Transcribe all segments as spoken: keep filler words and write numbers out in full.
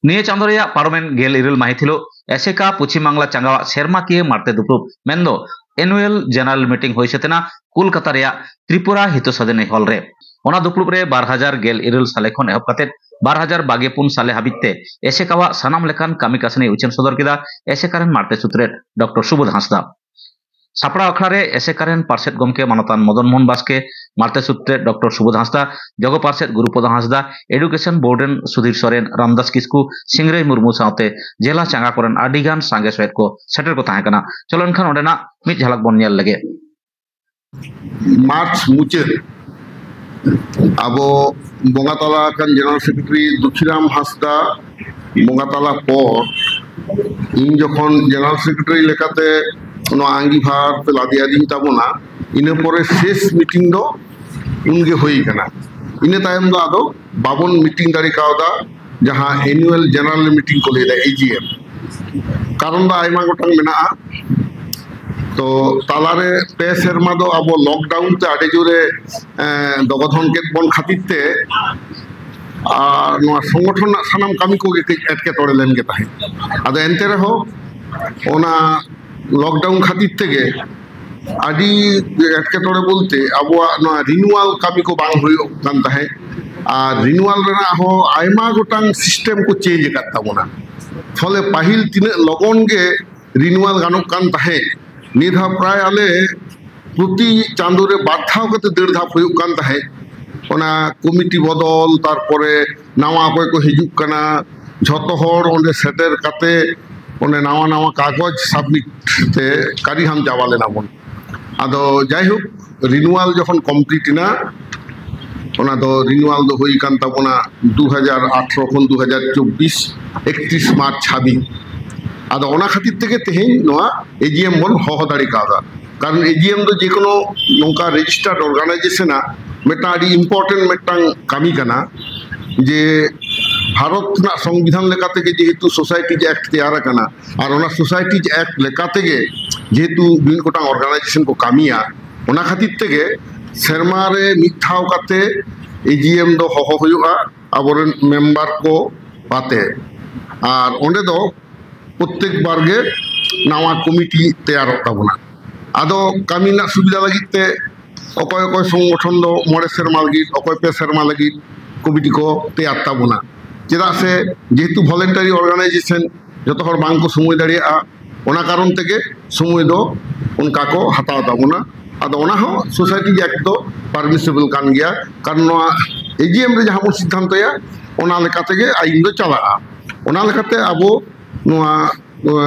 ᱱᱤᱭᱟᱹ ᱪᱟᱸᱫᱚ ᱨᱮᱭᱟᱜ ᱯᱟᱨᱚᱢᱮᱱ ᱜᱮᱞ ᱤᱨᱟᱹᱞ ᱢᱟᱹᱦᱤᱛ ᱦᱤᱞᱳᱜ ᱮᱥᱮᱠᱟ ᱯᱚᱪᱷᱤᱢ ᱵᱟᱝᱞᱟ ᱪᱟᱸᱜᱟᱣᱟᱜ ᱥᱮᱨᱢᱟᱠᱤᱭᱟᱹ ᱢᱟᱲᱛᱮ ᱫᱩᱯᱲᱩᱵ ᱢᱮᱱᱫᱚ Annual General Meeting ᱦᱩᱭ ᱥᱟᱹᱛ ᱮᱱᱟ ᱠᱳᱞᱠᱟᱛᱟ ᱨᱮᱭᱟᱜ ᱛᱨᱤᱯᱩᱨᱟ ᱦᱤᱛᱚᱥᱟᱫᱷᱤᱱᱤ ᱦᱚᱞ ᱨᱮ᱾ ᱚᱱᱟ ᱫᱩᱯᱲᱩᱵ ᱨᱮ ᱵᱟᱨ ᱦᱟᱡᱟᱨ ᱜᱮᱞ ᱤᱨᱟᱹᱞ ᱥᱟᱞᱮ ᱠᱷᱚᱱ ᱮᱦᱚᱵ ᱠᱟᱛᱮ ᱵᱟᱨ ᱦᱟᱡᱟᱨ ᱵᱟᱜᱮ ᱯᱩᱱ ᱥᱟᱞᱮ ᱦᱟᱹᱵᱤᱡ ᱛᱮ ᱮᱥᱮᱠᱟᱣᱟᱜ ᱥᱟᱱᱟᱢ ᱞᱮᱠᱟᱱ ᱠᱟᱹᱢᱤ ᱠᱟᱹᱥᱱᱤ ᱩᱪᱷᱟᱹᱱ ᱥᱚᱫᱚᱨ ᱠᱮᱫᱟ ᱮᱥᱮᱠᱟ ᱨᱮᱱ ᱢᱟᱲᱛᱮ ᱥᱩᱛᱨᱮᱛ ᱰᱚᱠᱴᱚᱨ ᱥᱩᱵᱳᱫᱷ ᱦᱟᱸᱥᱫᱟ᱾ ᱥᱟᱯᱲᱟᱣ ᱟᱠᱷᱲᱟ ᱨᱮ ᱮᱥᱮᱠᱟ ᱨᱮᱱ ᱯᱟᱨᱥᱮᱛ ᱜᱚᱢᱠᱮ ᱢᱟᱱᱚᱛᱟᱱ ᱢᱚᱫᱚᱱ ᱢᱳᱦᱚᱱ ᱵᱟᱥᱠᱮ, ᱢᱟᱲᱛᱮ ᱥᱩᱛᱨᱮᱛ ᱰᱚᱠᱴᱚᱨ ᱥᱩᱵᱳᱫᱷ ᱦᱟᱸᱥᱫᱟ, ᱡᱚᱜᱚ ᱯᱟᱨᱥᱮᱛ ᱜᱩᱨᱩᱯᱚᱫᱚ ᱦᱟᱸᱥᱫᱟ, Education Board ᱨᱮᱱ ᱥᱩᱫᱷᱤᱨ ᱥᱚᱨᱮᱱ, ᱨᱟᱢᱫᱟᱥ ᱠᱤᱥᱠᱩ, ᱥᱤᱝᱨᱟᱹᱭ ᱢᱩᱨᱢᱩ ᱥᱟᱶᱛᱮ ᱡᱮᱞᱟ ᱪᱟᱸᱜᱟ ᱠᱚᱨᱮᱱ ᱟᱹᱰᱤ ᱜᱟᱱ ᱥᱟᱸᱜᱮ ᱥᱚᱦᱮᱫ ᱠᱚ ᱥᱮᱴᱮᱨ ᱠᱚ ᱛᱟᱦᱮᱸ ᱠᱟᱱᱟ᱾ ᱪᱚᱞᱚ ᱮᱱᱠᱷᱟᱱ ᱚᱸᱰᱮᱱᱟᱜ ᱢᱤᱫ ᱡᱷᱟᱞᱟᱠ ᱵᱚᱱ ᱧᱮᱞ ᱞᱮᱜᱮ᱾ ᱢᱟᱨᱪ ᱢᱩᱪᱟᱹᱫ ᱟᱵᱚ ᱵᱚᱸᱜᱟ ᱛᱟᱞᱟ ᱟᱠᱟᱱ General Secretary ᱫᱩᱠᱷᱤᱨᱟᱢ ᱦᱟᱸᱥᱫᱟ ᱵᱚᱸᱜᱟ ᱛᱟᱞᱟ ᱯᱚᱨ ᱤᱧ ᱡᱚᱠᱷᱚᱱ General Secretary ᱞᱮᱠᱟᱛᱮ ᱱᱚᱣᱟ ᱟᱸᱜᱤᱵᱷᱟᱨ ᱯᱮ ᱞᱟᱫᱮ ᱟᱹᱫᱤᱧ ᱛᱟᱵᱚᱱᱟ, ᱤᱱᱟᱹ ᱯᱚᱨᱮ ᱥᱮᱥ ᱢᱤᱴᱤᱝ ᱫᱚ ᱩᱱᱜᱮ ᱦᱩᱭ ᱠᱟᱱᱟ᱾ ᱤᱱᱟᱹ ᱛᱟᱭᱚᱢ ᱫᱚ ᱟᱫᱚ ᱵᱟᱵᱚᱱ ᱢᱤᱴᱤᱝ ᱫᱟᱲᱮ ᱠᱟᱣᱫᱟ, ᱡᱟᱦᱟᱸ Annual General Meeting ᱠᱚ ᱞᱟᱹᱭᱫᱟ, AGM᱾ ᱠᱟᱨᱚᱱ ᱫᱚ ᱟᱭᱢᱟ ᱜᱚᱴᱟᱝ ᱢᱮᱱᱟᱜᱼᱟ᱾ ᱛᱚ ᱛᱟᱞᱟᱨᱮ ᱯᱮ ᱥᱮᱨᱢᱟ ᱫᱚ ᱟᱵᱚ lockdown ᱛᱮ ᱟᱹᱰᱤ ᱡᱳᱨᱮ, ᱮᱸ, ᱫᱚᱜᱚᱫᱷᱚᱱ ᱠᱮᱫ ᱵᱚᱱ ᱠᱷᱟᱹᱛᱤᱨ ᱛᱮ ᱟᱨ ᱱᱚᱣᱟ ᱥᱚᱝᱜᱚᱴᱷᱚᱱ ᱨᱮᱱᱟᱜ ᱥᱟᱱᱟᱢ ᱠᱟᱹᱢᱤ ᱠᱚᱜᱮ ᱠᱟᱹᱡ ᱮᱴᱠᱮᱴᱚᱬᱮ ᱞᱮᱱ ᱜᱮ ᱛᱟᱦᱮᱸᱫ᱾ ᱟᱫᱚ ᱮᱱᱛᱮ ᱨᱮᱦᱚᱸ ᱚᱱᱟ lockdown ᱠᱷᱟᱹᱛᱤᱨ ᱛᱮᱜᱮ ᱟᱹᱰᱤ ᱮᱴᱠᱮᱴᱚᱬᱮ ᱵᱚᱞᱛᱮ ᱟᱵᱚᱣᱟᱜ ᱱᱚᱣᱟ renewal ᱠᱟᱹᱢᱤ ᱠᱚ ᱵᱟᱝ ᱦᱩᱭᱩᱜ ᱠᱟᱱ ᱛᱟᱦᱮᱸᱫ᱾ ᱟᱨ renewal ᱨᱮᱱᱟᱜ ᱦᱚᱸ ᱟᱭᱢᱟ ᱜᱚᱴᱟᱝ system ᱠᱚ change ᱟᱠᱟᱫ ᱛᱟᱵᱚᱱᱟ᱾ ᱯᱷᱚᱞᱮ ᱯᱟᱹᱦᱤᱞ ᱛᱤᱱᱟᱹᱜ ᱞᱚᱜᱚᱱ ᱜᱮ renewal ᱜᱟᱱᱚᱜ ᱠᱟᱱ ᱛᱟᱦᱮᱸᱫ, ᱱᱤᱭᱟᱹ ᱫᱷᱟᱣ ᱯᱨᱟᱭ ᱟᱞᱮ ᱯᱨᱚᱛᱤ ᱪᱟᱸᱫᱳ ᱨᱮ ᱵᱟᱨ ᱫᱷᱟᱣ ᱠᱟᱛᱮ ᱫᱟᱹᱲ ᱫᱷᱟᱯ ᱦᱩᱭᱩᱜ ᱠᱟᱱ ᱛᱟᱦᱮᱸᱫ᱾ ᱚᱱᱟ ᱠᱚᱢᱤᱴᱤ ᱵᱚᱫᱚᱞ, ᱛᱟᱨᱯᱚᱨᱮ ᱱᱟᱣᱟ ᱚᱠᱚᱭ ᱠᱚ ᱦᱤᱡᱩᱜ ᱠᱟᱱᱟ, ᱡᱷᱚᱛᱚ ᱦᱚᱲ ᱚᱸᱰᱮ ᱥᱮᱴᱮᱨ ᱠᱟᱛᱮ ᱚᱸᱰᱮ ᱱᱟᱣᱟ ᱱᱟᱣᱟ ᱠᱟᱜᱚᱡᱽ submit ᱛᱮ ᱠᱟᱹᱨᱤᱦᱟᱢ ᱪᱟᱵᱟ ᱞᱮᱱᱟ ᱵᱚᱱ᱾ ᱟᱫᱚ ᱡᱟᱭᱦᱳᱠ, renewal ᱡᱚᱠᱷᱚᱱ complete ᱮᱱᱟ, ᱚᱱᱟ ᱫᱚ renewal ᱫᱚ ᱦᱩᱭ ᱠᱟᱱ ᱛᱟᱵᱚᱱᱟ ᱫᱩ ᱦᱟᱡᱟᱨ ᱟᱴᱷᱨᱚ ᱠᱷᱚᱱ ᱫᱩ ᱦᱟᱡᱟᱨ ᱪᱚᱵᱵᱤᱥ ᱮᱠᱛᱨᱤᱥ ᱢᱟᱨᱪ ᱦᱟᱹᱵᱤᱡ᱾ ᱟᱫᱚ ᱚᱱᱟ ᱠᱷᱟᱹᱛᱤᱨ ᱛᱮᱜᱮ ᱛᱮᱦᱮᱧ ᱱᱚᱣᱟ AGM ᱵᱚᱱ ᱦᱚᱦᱚ ᱫᱟᱲᱮ ᱠᱟᱣᱫᱟ᱾ ᱠᱟᱨᱚᱱ AGM ᱫᱚ ᱡᱮᱠᱳᱱᱳ ᱱᱚᱝᱠᱟ registered organization ᱟᱜ ᱢᱤᱫᱴᱟᱝ ᱟᱹᱰᱤ important ᱢᱤᱫᱴᱟᱝ ᱠᱟᱹᱢᱤ ᱠᱟᱱᱟ, ᱡᱮ ᱵᱷᱟᱨᱚᱛ ᱨᱮᱱᱟᱜ ᱥᱚᱝᱵᱤᱫᱷᱟᱱ ᱞᱮᱠᱟ ᱛᱮᱜᱮ ᱡᱮᱦᱮᱛᱩ Societies Act ᱛᱮᱭᱟᱨ ᱟᱠᱟᱱᱟ, ᱟᱨ ᱚᱱᱟ Societies Act ᱞᱮᱠᱟ ᱛᱮᱜᱮ ᱡᱮᱦᱮᱛᱩ ᱢᱤᱫ ᱜᱚᱴᱟᱝ organization ᱠᱚ ᱠᱟᱹᱢᱤᱭᱟ, ᱚᱱᱟ ᱠᱷᱟᱹᱛᱤᱨ ᱛᱮᱜᱮ ᱥᱮᱨᱢᱟ ᱨᱮ ᱢᱤᱫ ᱫᱷᱟᱣ ᱠᱟᱛᱮ AGM ᱫᱚ ᱦᱚᱦᱚ ᱦᱩᱭᱩᱜᱼᱟ ᱟᱵᱚᱨᱮᱱ member ᱠᱚ ᱟᱛᱮ᱾ ᱟᱨ ᱚᱸᱰᱮ ᱫᱚ ᱯᱨᱚᱛᱛᱮᱠ ᱵᱟᱨ ᱜᱮ ᱱᱟᱣᱟ ᱠᱚᱢᱤᱴᱤ ᱛᱮᱭᱟᱨᱚᱜ ᱛᱟᱵᱚᱱᱟ᱾ ᱟᱫᱚ ᱠᱟᱹᱢᱤ ᱨᱮᱱᱟᱜ ᱥᱩᱵᱤᱫᱷᱟ ᱞᱟᱹᱜᱤᱫ ᱛᱮ ᱚᱠᱚᱭ ᱚᱠᱚᱭ ᱥᱚᱝᱜᱚᱴᱷᱚᱱ ᱫᱚ ᱢᱚᱬᱮ ᱥᱮᱨᱢᱟ ᱞᱟᱹᱜᱤᱫ, ᱚᱠᱚᱭ ᱯᱮ ᱥᱮᱨᱢᱟ ᱞᱟᱹᱜᱤᱫ ᱠᱚᱢᱤᱴᱤ ᱠᱚ ᱛᱮᱭᱟᱨ ᱛᱟᱵᱚᱱᱟ᱾ ᱪᱮᱫᱟᱜ ᱥᱮ ᱡᱮᱦᱮᱛᱩ voluntary organization, ᱡᱚᱛᱚ ᱦᱚᱲ ᱵᱟᱝ ᱠᱚ ᱥᱚᱢᱚᱭ ᱫᱟᱲᱮᱭᱟᱜᱼᱟ, ᱚᱱᱟ ᱠᱟᱨᱚᱱ ᱛᱮᱜᱮ ᱥᱚᱢᱚᱭ ᱫᱚ ᱚᱱᱠᱟ ᱠᱚ ᱦᱟᱛᱟᱣ ᱛᱟᱵᱚᱱᱟ᱾ ᱟᱫᱚ ᱚᱱᱟ ᱦᱚᱸ Society Act ᱫᱚ permissible ᱠᱟᱱ ᱜᱮᱭᱟ, ᱠᱟᱨᱚᱱ ᱱᱚᱣᱟ ᱮᱡᱤᱮᱢ ᱨᱮ ᱡᱟᱦᱟᱸ ᱵᱚᱱ ᱥᱤᱫᱽᱫᱷᱟᱱᱛᱚᱭᱟ, ᱚᱱᱟ ᱞᱮᱠᱟ ᱛᱮᱜᱮ ᱟᱹᱭᱤᱱ ᱫᱚ ᱪᱟᱞᱟᱜᱼᱟ᱾ ᱚᱱᱟ ᱞᱮᱠᱟᱛᱮ ᱟᱵᱚ ᱱᱚᱣᱟ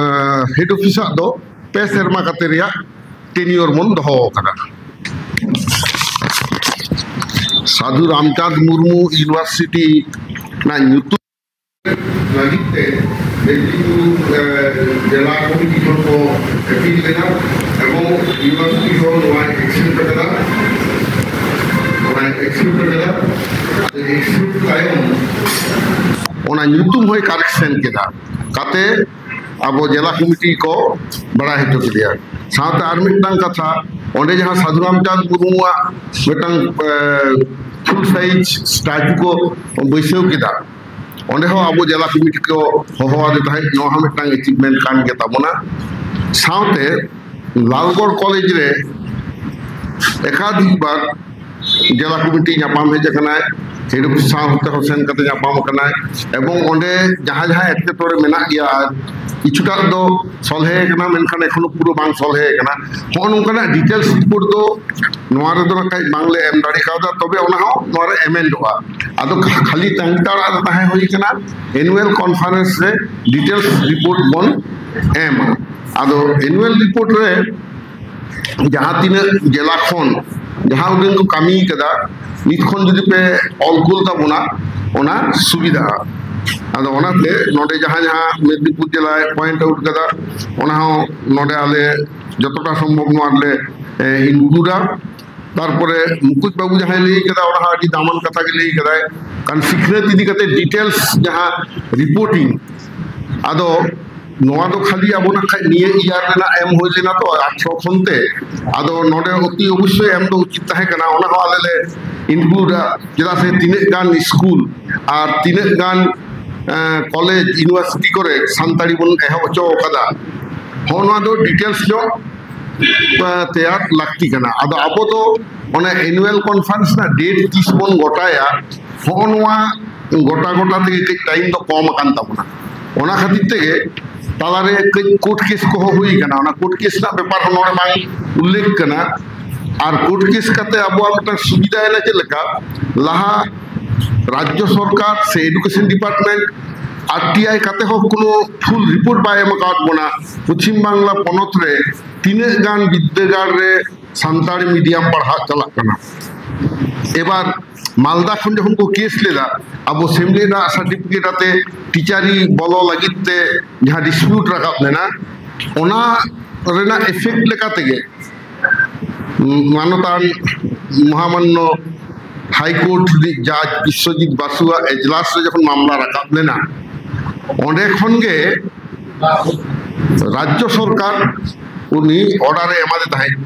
ᱦᱮᱰ ᱚᱯᱷᱤᱥᱟᱜ ᱫᱚ ᱯᱮ ᱥᱮᱨᱢᱟ ᱠᱟᱛᱮ ᱨᱮᱭᱟᱜ ᱴᱮᱱᱤᱭᱚᱨ ᱵᱚᱱ ᱫᱚᱦᱚ ᱟᱠᱟᱫᱟ᱾ ᱥᱟᱹᱫᱷᱩ ᱨᱟᱢᱪᱟᱸᱫᱽ ᱢᱩᱨᱢᱩ ᱤᱭᱩᱱᱤᱵᱷᱟᱨᱥᱤᱴᱤ ᱨᱮᱱᱟᱜ ᱧᱩᱛᱩᱢ ᱞᱟᱹᱜᱤᱫ ᱛᱮ ᱢᱮᱫᱽᱱᱤᱯᱩᱨ, ᱮ, ᱡᱮᱞᱟ ᱠᱚᱢᱤᱴᱤ ᱠᱷᱚᱱ ᱠᱚ ᱟᱹᱯᱤᱞ ᱞᱮᱫᱟ ᱮᱵᱚᱝ ᱤᱭᱩᱱᱤᱵᱷᱟᱨᱥᱤᱴᱤ ᱦᱚᱸ ᱱᱚᱣᱟ ᱮᱠᱥᱮᱯᱴ ᱟᱠᱟᱫᱟ᱾ ᱚᱱᱟ ᱮᱠᱥᱮᱯᱴ ᱟᱠᱟᱫᱟ᱾ ᱟᱫᱚ ᱮᱠᱥᱮᱯᱴ ᱛᱟᱭᱚᱢ ᱚᱱᱟ ᱧᱩᱛᱩᱢ ᱦᱚᱸᱭ ᱠᱟᱨᱮᱠᱥᱚᱱ ᱠᱮᱫᱟ᱾ ᱠᱟᱛᱮ ᱟᱵᱚ ᱡᱮᱞᱟ ᱠᱚᱢᱤᱴᱤ ᱠᱚ ᱵᱟᱲᱟᱭ ᱦᱚᱪᱚ ᱠᱮᱫᱮᱭᱟ᱾ ᱥᱟᱶᱛᱮ ᱟᱨ ᱢᱤᱫᱴᱟᱝ ᱠᱟᱛᱷᱟ, ᱚᱸᱰᱮ ᱡᱟᱦᱟᱸ ᱥᱟᱹᱫᱷᱩ ᱨᱟᱢᱪᱟᱸᱫᱽ ᱢᱩᱨᱢᱩᱣᱟᱜ ᱢᱤᱫᱴᱟᱝ, ᱮ, full size statue ᱠᱚ ᱵᱟᱹᱭᱥᱟᱹᱣ ᱠᱮᱫᱟ, ᱚᱸᱰᱮ ᱦᱚᱸ ᱟᱵᱚ ᱡᱮᱞᱟ ᱠᱚᱢᱤᱴᱤ ᱠᱚ ᱦᱚᱦᱚ ᱟᱫᱮ ᱛᱟᱦᱮᱸᱫ᱾ ᱱᱚᱣᱟ ᱦᱚᱸ ᱢᱤᱫᱴᱟᱝ ᱮᱪᱤᱵᱷᱢᱮᱱᱴ ᱠᱟᱱ ᱜᱮ ᱛᱟᱵᱚᱱᱟ᱾ ᱥᱟᱶᱛᱮ ᱞᱟᱞᱜᱚᱲ ᱠᱚᱞᱮᱡᱽ ᱨᱮ ᱮᱠᱟᱫᱷᱤᱠ ᱵᱟᱨ ᱡᱮᱞᱟ ᱠᱚᱢᱤᱴᱤ ᱧᱟᱯᱟᱢ ᱦᱮᱡ ᱟᱠᱟᱱᱟᱭ, ᱦᱮᱰ ᱚᱯᱷᱤᱥ ᱥᱟᱶ ᱛᱮᱦᱚᱸ ᱥᱮᱱ ᱠᱟᱛᱮ ᱧᱟᱯᱟᱢ ᱟᱠᱟᱱᱟᱭ, ᱮᱵᱚᱝ ᱚᱸᱰᱮ ᱡᱟᱦᱟᱸ ᱡᱟᱦᱟᱸ ᱮᱴᱠᱮᱴᱚᱬᱮ ᱢᱮᱱᱟᱜ ᱜᱮᱭᱟ ᱟᱨ ᱠᱤᱪᱷᱩᱴᱟᱜ ᱫᱚ ᱥᱚᱞᱦᱮ ᱟᱠᱟᱱᱟ, ᱢᱮᱱᱠᱷᱟᱱ ᱮᱠᱷᱚᱱᱳ ᱯᱩᱨᱟᱹ ᱵᱟᱝ ᱥᱚᱞᱦᱮ ᱟᱠᱟᱱᱟ᱾ ᱦᱚᱸᱜᱼᱚ ᱱᱚᱝᱠᱟᱱᱟᱜ ᱰᱤᱴᱮᱞᱥ ᱨᱤᱯᱳᱨᱴ ᱫᱚ ᱱᱚᱣᱟ ᱨᱮᱫᱚ ᱱᱟᱜ ᱠᱷᱟᱡ ᱵᱟᱝᱞᱮ ᱮᱢ ᱫᱟᱲᱮ ᱠᱟᱣᱫᱟ, ᱛᱚᱵᱮ ᱚᱱᱟ ᱦᱚᱸ ᱱᱚᱣᱟ ᱨᱮ ᱮᱢᱮᱱᱰᱚᱜᱼᱟ᱾ ᱟᱫᱚ ᱠᱷᱟ-, ᱠᱷᱟᱹᱞᱤ ᱛᱟᱺᱜᱤ ᱛᱟᱲᱟᱜ ᱨᱮ ᱛᱟᱦᱮᱸ ᱦᱩᱭ ᱠᱟᱱᱟ, ᱮᱱᱩᱭᱟᱞ ᱠᱚᱱᱯᱷᱟᱨᱮᱱᱥ ᱨᱮ ᱰᱤᱴᱮᱞᱥ ᱨᱤᱯᱳᱨᱴ ᱵᱚᱱ ᱮᱢᱟ᱾ ᱟᱫᱚ ᱮᱱᱩᱭᱟᱞ ᱨᱤᱯᱳᱨᱴ ᱨᱮ ᱡᱟᱦᱟᱸ ᱛᱤᱱᱟᱹᱜ ᱡᱮᱞᱟ ᱠᱷᱚᱱ ᱡᱟᱦᱟᱸ ᱩᱰᱟᱹᱝ ᱠᱚ ᱠᱟᱹᱢᱤ ᱠᱟᱫᱟ, ᱱᱤᱛ ᱠᱷᱚᱱ ᱡᱩᱫᱤ ᱯᱮ ᱚᱞ ᱠᱩᱞ ᱛᱟᱵᱚᱱᱟ, ᱚᱱᱟ ᱥᱩᱵᱤᱫᱷᱟᱜᱼᱟ᱾ ᱟᱫᱚ ᱚᱱᱟᱛᱮ ᱱᱚᱰᱮ ᱡᱟᱦᱟᱸ ᱡᱟᱦᱟᱸ ᱢᱮᱫᱽᱱᱤᱯᱩᱨ ᱡᱮᱞᱟᱭ ᱯᱚᱭᱮᱱᱴ ᱟᱣᱩᱴ ᱠᱟᱫᱟ, ᱚᱱᱟ ᱦᱚᱸ ᱱᱚᱰᱮ ᱟᱞᱮ ᱡᱚᱛᱚᱴᱟ ᱥᱚᱢᱵᱷᱚᱵ ᱱᱚᱣᱟ ᱨᱮᱞᱮ, ᱮ, ᱤᱱᱠᱞᱩᱰᱟ᱾ ᱛᱟᱨᱯᱚᱨᱮ ᱢᱩᱠᱩᱴ ᱵᱟᱹᱵᱩ ᱡᱟᱦᱟᱸᱭ ᱞᱟᱹᱭ ᱠᱟᱫᱟ, ᱚᱱᱟ ᱦᱚᱸ ᱟᱹᱰᱤ ᱫᱟᱢᱟᱱ ᱠᱟᱛᱷᱟ ᱜᱮ ᱞᱟᱹᱭ ᱠᱟᱫᱟᱭ, ᱠᱟᱨᱚᱱ ᱥᱤᱠᱷᱱᱟᱹᱛ ᱤᱫᱤ ᱠᱟᱛᱮ ᱰᱤᱴᱮᱞᱥ ᱡᱟᱦᱟᱸ ᱨᱤᱯᱳᱨᱴᱤᱝ, ᱟᱫᱚ ᱱᱚᱣᱟ ᱫᱚ ᱠᱷᱟᱹᱞᱤ ᱟᱵᱚ ᱱᱟᱜ ᱠᱷᱟᱡ ᱱᱤᱭᱟᱹ ᱤᱭᱟᱨ ᱨᱮᱱᱟᱜ ᱮᱢ ᱦᱩᱭ ᱞᱮᱱᱟ ᱛᱚ, ᱟᱴᱷᱨᱚ ᱠᱷᱚᱱ ᱛᱮ, ᱟᱫᱚ ᱱᱚᱰᱮ ᱚᱛᱤ ᱚᱵᱚᱥᱥᱳᱭ ᱮᱢ ᱫᱚ ᱩᱪᱤᱛ ᱛᱟᱦᱮᱸ ᱠᱟᱱᱟ, ᱚᱱᱟ ᱦᱚᱸ ᱟᱞᱮ ᱞᱮ ᱤᱱᱠᱞᱩᱰᱟ᱾ ᱪᱮᱫᱟᱜ ᱥᱮ ᱛᱤᱱᱟᱹᱜ ᱜᱟᱱ ᱥᱠᱩᱞ ᱟᱨ ᱛᱤᱱᱟᱹᱜ ᱜᱟᱱ ᱠᱚᱞᱮᱡᱽ ᱤᱭᱩᱱᱤᱵᱷᱟᱨᱥᱤᱴᱤ ᱠᱚᱨᱮ ᱥᱟᱱᱛᱟᱲᱤ ᱵᱚᱱ ᱮᱦᱚᱵ ᱦᱚᱪᱚ ᱟᱠᱟᱫᱟ, ᱦᱚᱸᱜᱼᱚ ᱱᱚᱣᱟ ᱫᱚ ᱰᱤᱴᱮᱞᱥ ᱧᱚᱜ ᱛᱮᱭᱟᱨ ᱞᱟᱹᱠᱛᱤ ᱠᱟᱱᱟ᱾ ᱟᱫᱚ ᱟᱵᱚ ᱫᱚ ᱚᱱᱮ ᱮᱱᱩᱣᱟᱞ ᱠᱚᱱᱯᱷᱟᱨᱮᱱᱥ ᱨᱮᱱᱟᱜ ᱰᱮᱴ ᱛᱤᱥ ᱵᱚᱱ ᱜᱚᱴᱟᱭᱟ, ᱦᱚᱸᱜᱼᱚ ᱱᱚᱣᱟ ᱜᱚᱴᱟ ᱜᱚᱴᱟ ᱛᱮᱜᱮ ᱠᱟᱹᱡ ᱴᱟᱭᱤᱢ ᱫᱚ ᱠᱚᱢ ᱟᱠᱟᱱ ᱛᱟᱵᱚᱱᱟ᱾ ᱚᱱᱟ ᱠᱷᱟᱹᱛᱤᱨ ᱛᱮᱜᱮ ᱛᱟᱞᱟᱨᱮ ᱠᱟᱹᱡ ᱠᱳᱨᱴ ᱠᱮᱥ ᱠᱚᱦᱚᱸ ᱦᱩᱭ ᱟᱠᱟᱱᱟ᱾ ᱚᱱᱟ ᱠᱳᱨᱴ ᱠᱮᱥ ᱨᱮᱱᱟᱜ ᱵᱮᱯᱟᱨ ᱦᱚᱸ ᱱᱚᱰᱮ ᱵᱟᱝ ᱩᱞᱞᱮᱠᱷ ᱠᱟᱱᱟ᱾ ᱟᱨ ᱠᱳᱨᱴ ᱠᱮᱥ ᱠᱟᱛᱮ ᱟᱵᱚᱣᱟᱜ ᱢᱤᱫᱴᱟᱝ ᱥᱩᱵᱤᱫᱷᱟ ᱮᱱᱟ ᱪᱮᱫ ᱞᱮᱠᱟ, ᱞᱟᱦᱟ ᱨᱟᱡᱽᱡᱚ ᱥᱚᱨᱠᱟᱨ ᱥᱮ education department R T I ᱠᱟᱛᱮ ᱦᱚᱸ ᱠᱳᱱᱳ ᱯᱷᱩᱞ ᱨᱤᱯᱳᱨᱴ ᱵᱟᱭ ᱮᱢ ᱟᱠᱟᱫ ᱵᱚᱱᱟ ᱯᱚᱪᱷᱤᱢ ᱵᱟᱝᱞᱟ ᱯᱚᱱᱚᱛ ᱨᱮ ᱛᱤᱱᱟᱹᱜ ᱜᱟᱱ ᱵᱤᱫᱽᱫᱟᱹᱜᱟᱲ ᱨᱮ ᱥᱟᱱᱛᱟᱲᱤ ᱢᱤᱰᱤᱭᱟᱢ ᱯᱟᱲᱦᱟᱜ ᱪᱟᱞᱟᱜ ᱠᱟᱱᱟ᱾ ᱮᱵᱟᱨ ᱢᱟᱞᱫᱟ ᱠᱷᱚᱱ ᱡᱚᱠᱷᱚᱱ ᱠᱚ ᱠᱮᱥ ᱞᱮᱫᱟ, ᱟᱵᱚ ᱥᱮᱢᱞᱮᱫ ᱨᱮᱱᱟᱜ ᱥᱟᱨᱴᱤᱯᱷᱤᱠᱮᱴ ᱟᱛᱮ ᱴᱤᱪᱟᱨᱤ ᱵᱚᱞᱚ ᱞᱟᱹᱜᱤᱫ ᱛᱮ ᱡᱟᱦᱟᱸ ᱰᱤᱥᱯᱤᱭᱩᱴ ᱨᱟᱠᱟᱵ ᱞᱮᱱᱟ, ᱚᱱᱟ ᱨᱮᱱᱟᱜ ᱮᱯᱷᱮᱠᱴ ᱞᱮᱠᱟ ᱛᱮᱜᱮ ᱢᱟᱱᱚᱛᱟᱱ ᱢᱚᱦᱟᱢᱟᱱᱱᱚ ᱦᱟᱭᱠᱳᱨᱴ ᱨᱤᱱᱤᱡ ᱡᱟᱡᱽ ᱵᱤᱥᱥᱚᱡᱤᱛ ᱵᱟᱥᱩᱣᱟᱜ ᱮᱡᱞᱟᱥ ᱨᱮ ᱡᱚᱠᱷᱚᱱ ᱢᱟᱢᱞᱟ ᱨᱟᱠᱟᱵ ᱞᱮᱱᱟ, ᱚᱸᱰᱮ ᱠᱷᱚᱱ ᱜᱮ ᱨᱟᱡᱽᱡᱚ ᱥᱚᱨᱠᱟᱨ ᱩᱱᱤ ᱚᱨᱰᱟᱨ ᱮ ᱮᱢᱟᱫᱮ ᱛᱟᱦᱮᱸᱫ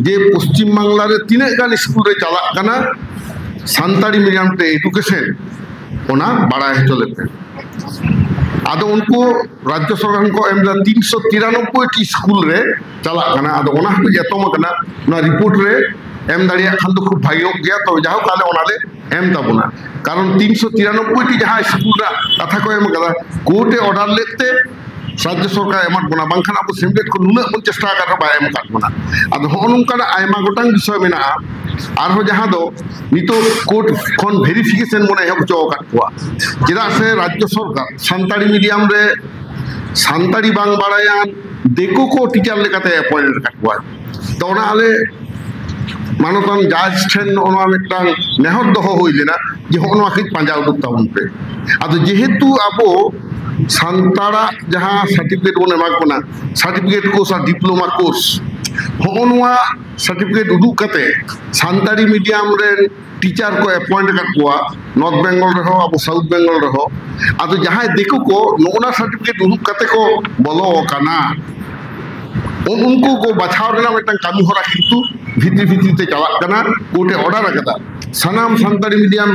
ᱡᱮ ᱯᱚᱥᱪᱤᱢ ᱵᱟᱝᱞᱟ ᱨᱮ ᱛᱤᱱᱟᱹᱜ ᱜᱟᱱ ᱥᱠᱩᱞ ᱨᱮ ᱪᱟᱞᱟᱜ ᱠᱟᱱᱟ ᱥᱟᱱᱛᱟᱲᱤ ᱢᱤᱰᱤᱭᱟᱢ ᱛᱮ ᱮᱰᱩᱠᱮᱥᱚᱱ, ᱚᱱᱟ ᱵᱟᱲᱟᱭ ᱦᱚᱪᱚ ᱞᱮᱯᱮ᱾ ᱟᱫᱚ ᱩᱱᱠᱩ ᱨᱟᱡᱽᱡᱚ ᱥᱚᱨᱠᱟᱨ ᱠᱚ ᱮᱢ ᱞᱮᱫᱟ ᱛᱤᱱᱥᱚ ᱛᱤᱨᱟᱱᱚᱵᱵᱳᱭ ᱴᱤ ᱥᱠᱩᱞ ᱨᱮ ᱪᱟᱞᱟᱜ ᱠᱟᱱᱟ᱾ ᱟᱫᱚ ᱚᱱᱟ ᱦᱚᱸ ᱮᱛᱚᱢ ᱟᱠᱟᱱᱟ, ᱚᱱᱟ ᱨᱤᱯᱳᱨᱴ ᱨᱮ ᱮᱢ ᱫᱟᱲᱮᱭᱟᱜ ᱠᱷᱟᱱ ᱫᱚ ᱠᱷᱩᱵ ᱵᱷᱟᱜᱮ ᱠᱚᱜ ᱜᱮᱭᱟ᱾ ᱛᱚᱵᱮ ᱡᱟᱭᱦᱳᱠ, ᱟᱞᱮ ᱚᱱᱟᱞᱮ ᱮᱢ ᱛᱟᱵᱚᱱᱟ, ᱠᱟᱨᱚᱱ ᱛᱤᱱᱥᱚ ᱛᱤᱨᱟᱱᱚᱵᱵᱳᱭ ᱴᱤ ᱡᱟᱦᱟᱸ ᱥᱠᱩᱞ ᱨᱮᱱᱟᱜ ᱠᱟᱛᱷᱟ ᱠᱚ ᱮᱢ ᱟᱠᱟᱫᱟ, ᱠᱳᱨᱴ ᱮ ᱚᱨᱰᱟᱨ ᱞᱮᱫ ᱛᱮ ᱨᱟᱡᱽᱡᱚ ᱥᱚᱨᱠᱟᱨ ᱮᱢᱟᱫ ᱵᱚᱱᱟ, ᱵᱟᱝᱠᱷᱟᱱ ᱟᱵᱚ ᱥᱮᱢᱞᱮᱫ ᱠᱚ ᱱᱩᱱᱟᱹᱜ ᱵᱚᱱ ᱪᱮᱥᱴᱟ ᱟᱠᱟᱫ ᱨᱮᱦᱚᱸ ᱵᱟᱭ ᱮᱢ ᱟᱠᱟᱫ ᱵᱚᱱᱟ᱾ ᱟᱫᱚ ᱦᱚᱸᱜᱼᱚ ᱱᱚᱝᱠᱟᱱᱟᱜ ᱟᱭᱢᱟ ᱜᱚᱴᱟᱝ ᱵᱤᱥᱚᱭ ᱢᱮᱱᱟᱜᱼᱟ᱾ ᱟᱨᱦᱚᱸ ᱡᱟᱦᱟᱸ ᱫᱚ ᱱᱤᱛᱚᱜ ᱠᱳᱨᱴ ᱠᱷᱚᱱ ᱵᱷᱮᱨᱤᱯᱷᱤᱠᱮᱥᱚᱱ ᱵᱚᱱ ᱮᱦᱚᱵ ᱦᱚᱪᱚ ᱟᱠᱟᱫ ᱠᱚᱣᱟ, ᱪᱮᱫᱟᱜ ᱥᱮ ᱨᱟᱡᱽᱡᱚ ᱥᱚᱨᱠᱟᱨ ᱥᱟᱱᱛᱟᱲᱤ ᱢᱤᱰᱤᱭᱟᱢ ᱨᱮ ᱥᱟᱱᱛᱟᱲᱤ ᱵᱟᱝ ᱵᱟᱲᱟᱭᱟᱱ ᱫᱤᱠᱩ ᱠᱚ ᱴᱤᱪᱟᱨ ᱞᱮᱠᱟᱛᱮ ᱮᱯᱚᱭᱮᱱᱴ ᱟᱠᱟᱫ ᱠᱚᱣᱟ᱾ ᱛᱚ ᱚᱱᱟ ᱟᱞᱮ ᱢᱟᱱᱚᱛᱟᱱ ᱡᱟᱡᱽ ᱴᱷᱮᱱ ᱱᱚᱜᱼᱚ ᱱᱚᱣᱟ ᱢᱤᱫᱴᱟᱝ ᱱᱮᱦᱚᱨ ᱫᱚᱦᱚ ᱦᱩᱭ ᱞᱮᱱᱟ ᱡᱮ ᱦᱚᱸᱜᱼᱚ ᱱᱚᱣᱟ ᱠᱟᱹᱡ ᱯᱟᱸᱡᱟ ᱩᱰᱩᱠ ᱛᱟᱵᱚᱱ ᱯᱮ᱾ ᱟᱫᱚ ᱡᱮᱦᱮᱛᱩ ᱟᱵᱚ ᱥᱟᱱᱛᱟᱲᱟᱜ ᱡᱟᱦᱟᱸ ᱥᱟᱨᱴᱤᱯᱷᱤᱠᱮᱴ ᱵᱚᱱ ᱮᱢᱟ ᱠᱚ ᱠᱟᱱᱟ, ᱥᱟᱨᱴᱤᱯᱷᱤᱠᱮᱴ ᱠᱳᱨᱥ ᱟᱨ ᱰᱤᱯᱞᱳᱢᱟ ᱠᱳᱨᱥ, ᱦᱚᱸᱜᱼᱚ ᱱᱚᱣᱟ ᱥᱟᱨᱴᱤᱯᱷᱤᱠᱮᱴ ᱩᱫᱩᱜ ᱠᱟᱛᱮ ᱥᱟᱱᱛᱟᱲᱤ ᱢᱤᱰᱤᱭᱟᱢ ᱨᱮᱱ ᱴᱤᱪᱟᱨ ᱠᱚ ᱮᱯᱚᱭᱮᱱᱴ ᱟᱠᱟᱫ ᱠᱚᱣᱟ, ᱱᱚᱨᱛᱷ ᱵᱮᱝᱜᱚᱞ ᱨᱮᱦᱚᱸ, ᱟᱵᱚ ᱥᱟᱣᱩᱛᱷ ᱵᱮᱝᱜᱚᱞ ᱨᱮᱦᱚᱸ᱾ ᱟᱫᱚ ᱡᱟᱦᱟᱸᱭ ᱫᱤᱠᱩ ᱠᱚ ᱱᱚᱜᱼᱚ ᱱᱟ ᱥᱟᱨᱴᱤᱯᱷᱤᱠᱮᱴ ᱩᱫᱩᱜ ᱠᱟᱛᱮ ᱠᱚ ᱵᱚᱞᱚ ᱟᱠᱟᱱᱟ, ᱩᱱᱠᱩ ᱠᱚ ᱵᱟᱪᱷᱟᱣ ᱨᱮᱱᱟᱜ ᱢᱤᱫᱴᱟᱝ ᱠᱟᱹᱢᱤ ᱦᱚᱨᱟ ᱠᱤᱱᱛᱩ ᱵᱷᱤᱛᱨᱤ ᱵᱷᱤᱛᱨᱤ ᱛᱮ ᱪᱟᱞᱟᱜ ᱠᱟᱱᱟ, ᱠᱳᱨᱴ ᱮ ᱚᱨᱰᱟᱨ ᱟᱠᱟᱫᱟ᱾ ᱥᱟᱱᱟᱢ ᱥᱟᱱᱛᱟᱲᱤ ᱢᱤᱰᱤᱭᱟᱢ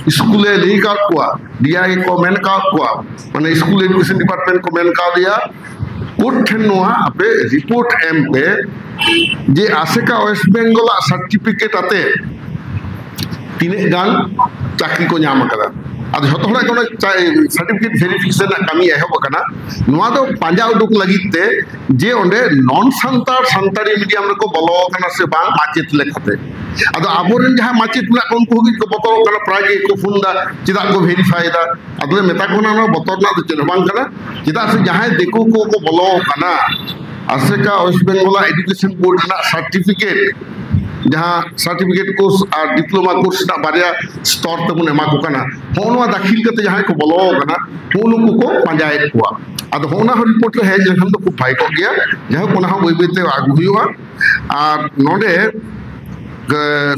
ᱥᱠᱩᱞᱮ ᱞᱟᱹᱭ ᱟᱠᱟᱫ ᱠᱚᱣᱟ, ᱰᱤ ᱟᱭ ᱠᱚ ᱢᱮᱱ ᱟᱠᱟᱫ ᱠᱚᱣᱟ, ᱢᱟᱱᱮ ᱥᱠᱩᱞ ᱮᱰᱩᱠᱮᱥᱚᱱ ᱰᱤᱯᱟᱨᱴᱢᱮᱱᱴ ᱠᱚ ᱢᱮᱱ ᱠᱟᱣᱫᱮᱭᱟ, ᱠᱳᱨᱴ ᱴᱷᱮᱱ ᱱᱚᱣᱟ ᱟᱯᱮ ᱨᱤᱯᱳᱨᱴ ᱮᱢ ᱯᱮ ᱡᱮ ᱟᱥᱮᱠᱟ ᱳᱭᱮᱥᱴ ᱵᱮᱝᱜᱚᱞᱟᱜ ᱥᱟᱨᱴᱤᱯᱷᱤᱠᱮᱴ ᱟᱛᱮ ᱛᱤᱱᱟᱹᱜ ᱜᱟᱱ ᱪᱟᱹᱠᱨᱤ ᱠᱚ ᱧᱟᱢ ᱟᱠᱟᱫᱟ᱾ ᱟᱫᱚ ᱡᱷᱚᱛᱚ ᱦᱚᱲᱟᱜ ᱜᱮ ᱚᱱᱟ ᱥᱟᱨᱴᱤᱯᱷᱤᱠᱮᱴ ᱵᱷᱮᱨᱤᱯᱷᱤᱠᱮᱥᱚᱱ ᱨᱮᱱᱟᱜ ᱠᱟᱹᱢᱤ ᱮᱦᱚᱵ ᱟᱠᱟᱱᱟ᱾ ᱱᱚᱣᱟ ᱫᱚ ᱯᱟᱸᱡᱟ ᱩᱰᱩᱠ ᱞᱟᱹᱜᱤᱫ ᱛᱮ ᱡᱮ ᱚᱸᱰᱮ ᱱᱚᱱ ᱥᱟᱱᱛᱟᱲ ᱥᱟᱱᱛᱟᱲᱤ ᱢᱤᱰᱤᱭᱟᱢ ᱨᱮᱠᱚ ᱵᱚᱞᱚ ᱟᱠᱟᱱᱟ ᱥᱮ ᱵᱟᱝ ᱢᱟᱪᱮᱫ ᱞᱮᱠᱟᱛᱮ᱾ ᱟᱫᱚ ᱟᱵᱚᱨᱮᱱ ᱡᱟᱦᱟᱸ ᱢᱟᱪᱮᱫ ᱢᱮᱱᱟᱜ ᱠᱚᱣᱟ, ᱩᱱᱠᱩ ᱦᱚᱸ ᱠᱚ ᱵᱚᱛᱚᱨᱚᱜ ᱠᱟᱱᱟ, ᱯᱨᱟᱭ ᱜᱮᱠᱚ ᱯᱷᱳᱱ ᱮᱫᱟ, ᱪᱮᱫᱟᱜ ᱠᱚ ᱵᱷᱮᱨᱤᱯᱷᱟᱭ ᱮᱫᱟ? ᱟᱫᱚᱞᱮ ᱢᱮᱛᱟ ᱠᱚ ᱠᱟᱱᱟ, ᱱᱚᱣᱟ ᱵᱚᱛᱚᱨ ᱨᱮᱱᱟᱜ ᱫᱚ ᱪᱮᱫ ᱦᱚᱸ ᱵᱟᱝ ᱠᱟᱱᱟ᱾ ᱪᱮᱫᱟᱜ ᱥᱮ ᱡᱟᱦᱟᱸᱭ ᱫᱤᱠᱩ ᱠᱚᱠᱚ ᱵᱚᱞᱚ ᱟᱠᱟᱱᱟ ᱟᱥᱮᱠᱟ ᱳᱭᱮᱥᱴ ᱵᱮᱝᱜᱚᱞ ᱮᱰᱩᱠᱮᱥᱚᱱ ᱵᱳᱨᱰ ᱨᱮᱱᱟᱜ ᱥᱟᱨᱴᱤᱯᱷᱤᱠᱮᱴ, ᱡᱟᱦᱟᱸ ᱥᱟᱨᱴᱤᱯᱷᱤᱠᱮᱴ ᱠᱳᱨᱥ ᱟᱨ ᱰᱤᱯᱞᱳᱢᱟ ᱠᱳᱨᱥ ᱨᱮᱱᱟᱜ ᱵᱟᱨᱭᱟ ᱥᱛᱚᱨ ᱛᱮᱵᱚᱱ ᱮᱢᱟ ᱠᱚ ᱠᱟᱱᱟ, ᱦᱚᱸᱜᱼᱚ ᱱᱚᱣᱟ ᱫᱟᱹᱠᱷᱤᱞ ᱠᱟᱛᱮ ᱡᱟᱦᱟᱸᱭ ᱠᱚ ᱵᱚᱞᱚ ᱟᱠᱟᱱᱟ, ᱦᱚᱸᱜᱼᱚ ᱱᱩᱠᱩ ᱠᱚ ᱯᱟᱸᱡᱟᱭᱮᱫ ᱠᱚᱣᱟ᱾ ᱟᱫᱚ ᱦᱚᱸᱜᱼᱚ ᱱᱟ ᱦᱚᱸ ᱨᱤᱯᱳᱨᱴ ᱨᱮ ᱦᱮᱡ ᱞᱮᱱᱠᱷᱟᱱ ᱫᱚ ᱠᱷᱩᱵ ᱵᱷᱟᱜᱮ ᱠᱚᱜ ᱜᱮᱭᱟ᱾ ᱡᱟᱭᱦᱳᱠ, ᱚᱱᱟ ᱦᱚᱸ ᱵᱟᱹᱭ ᱵᱟᱹᱭ ᱛᱮ ᱟᱹᱜᱩ ᱦᱩᱭᱩᱜᱼᱟ᱾ ᱟᱨ ᱱᱚᱰᱮ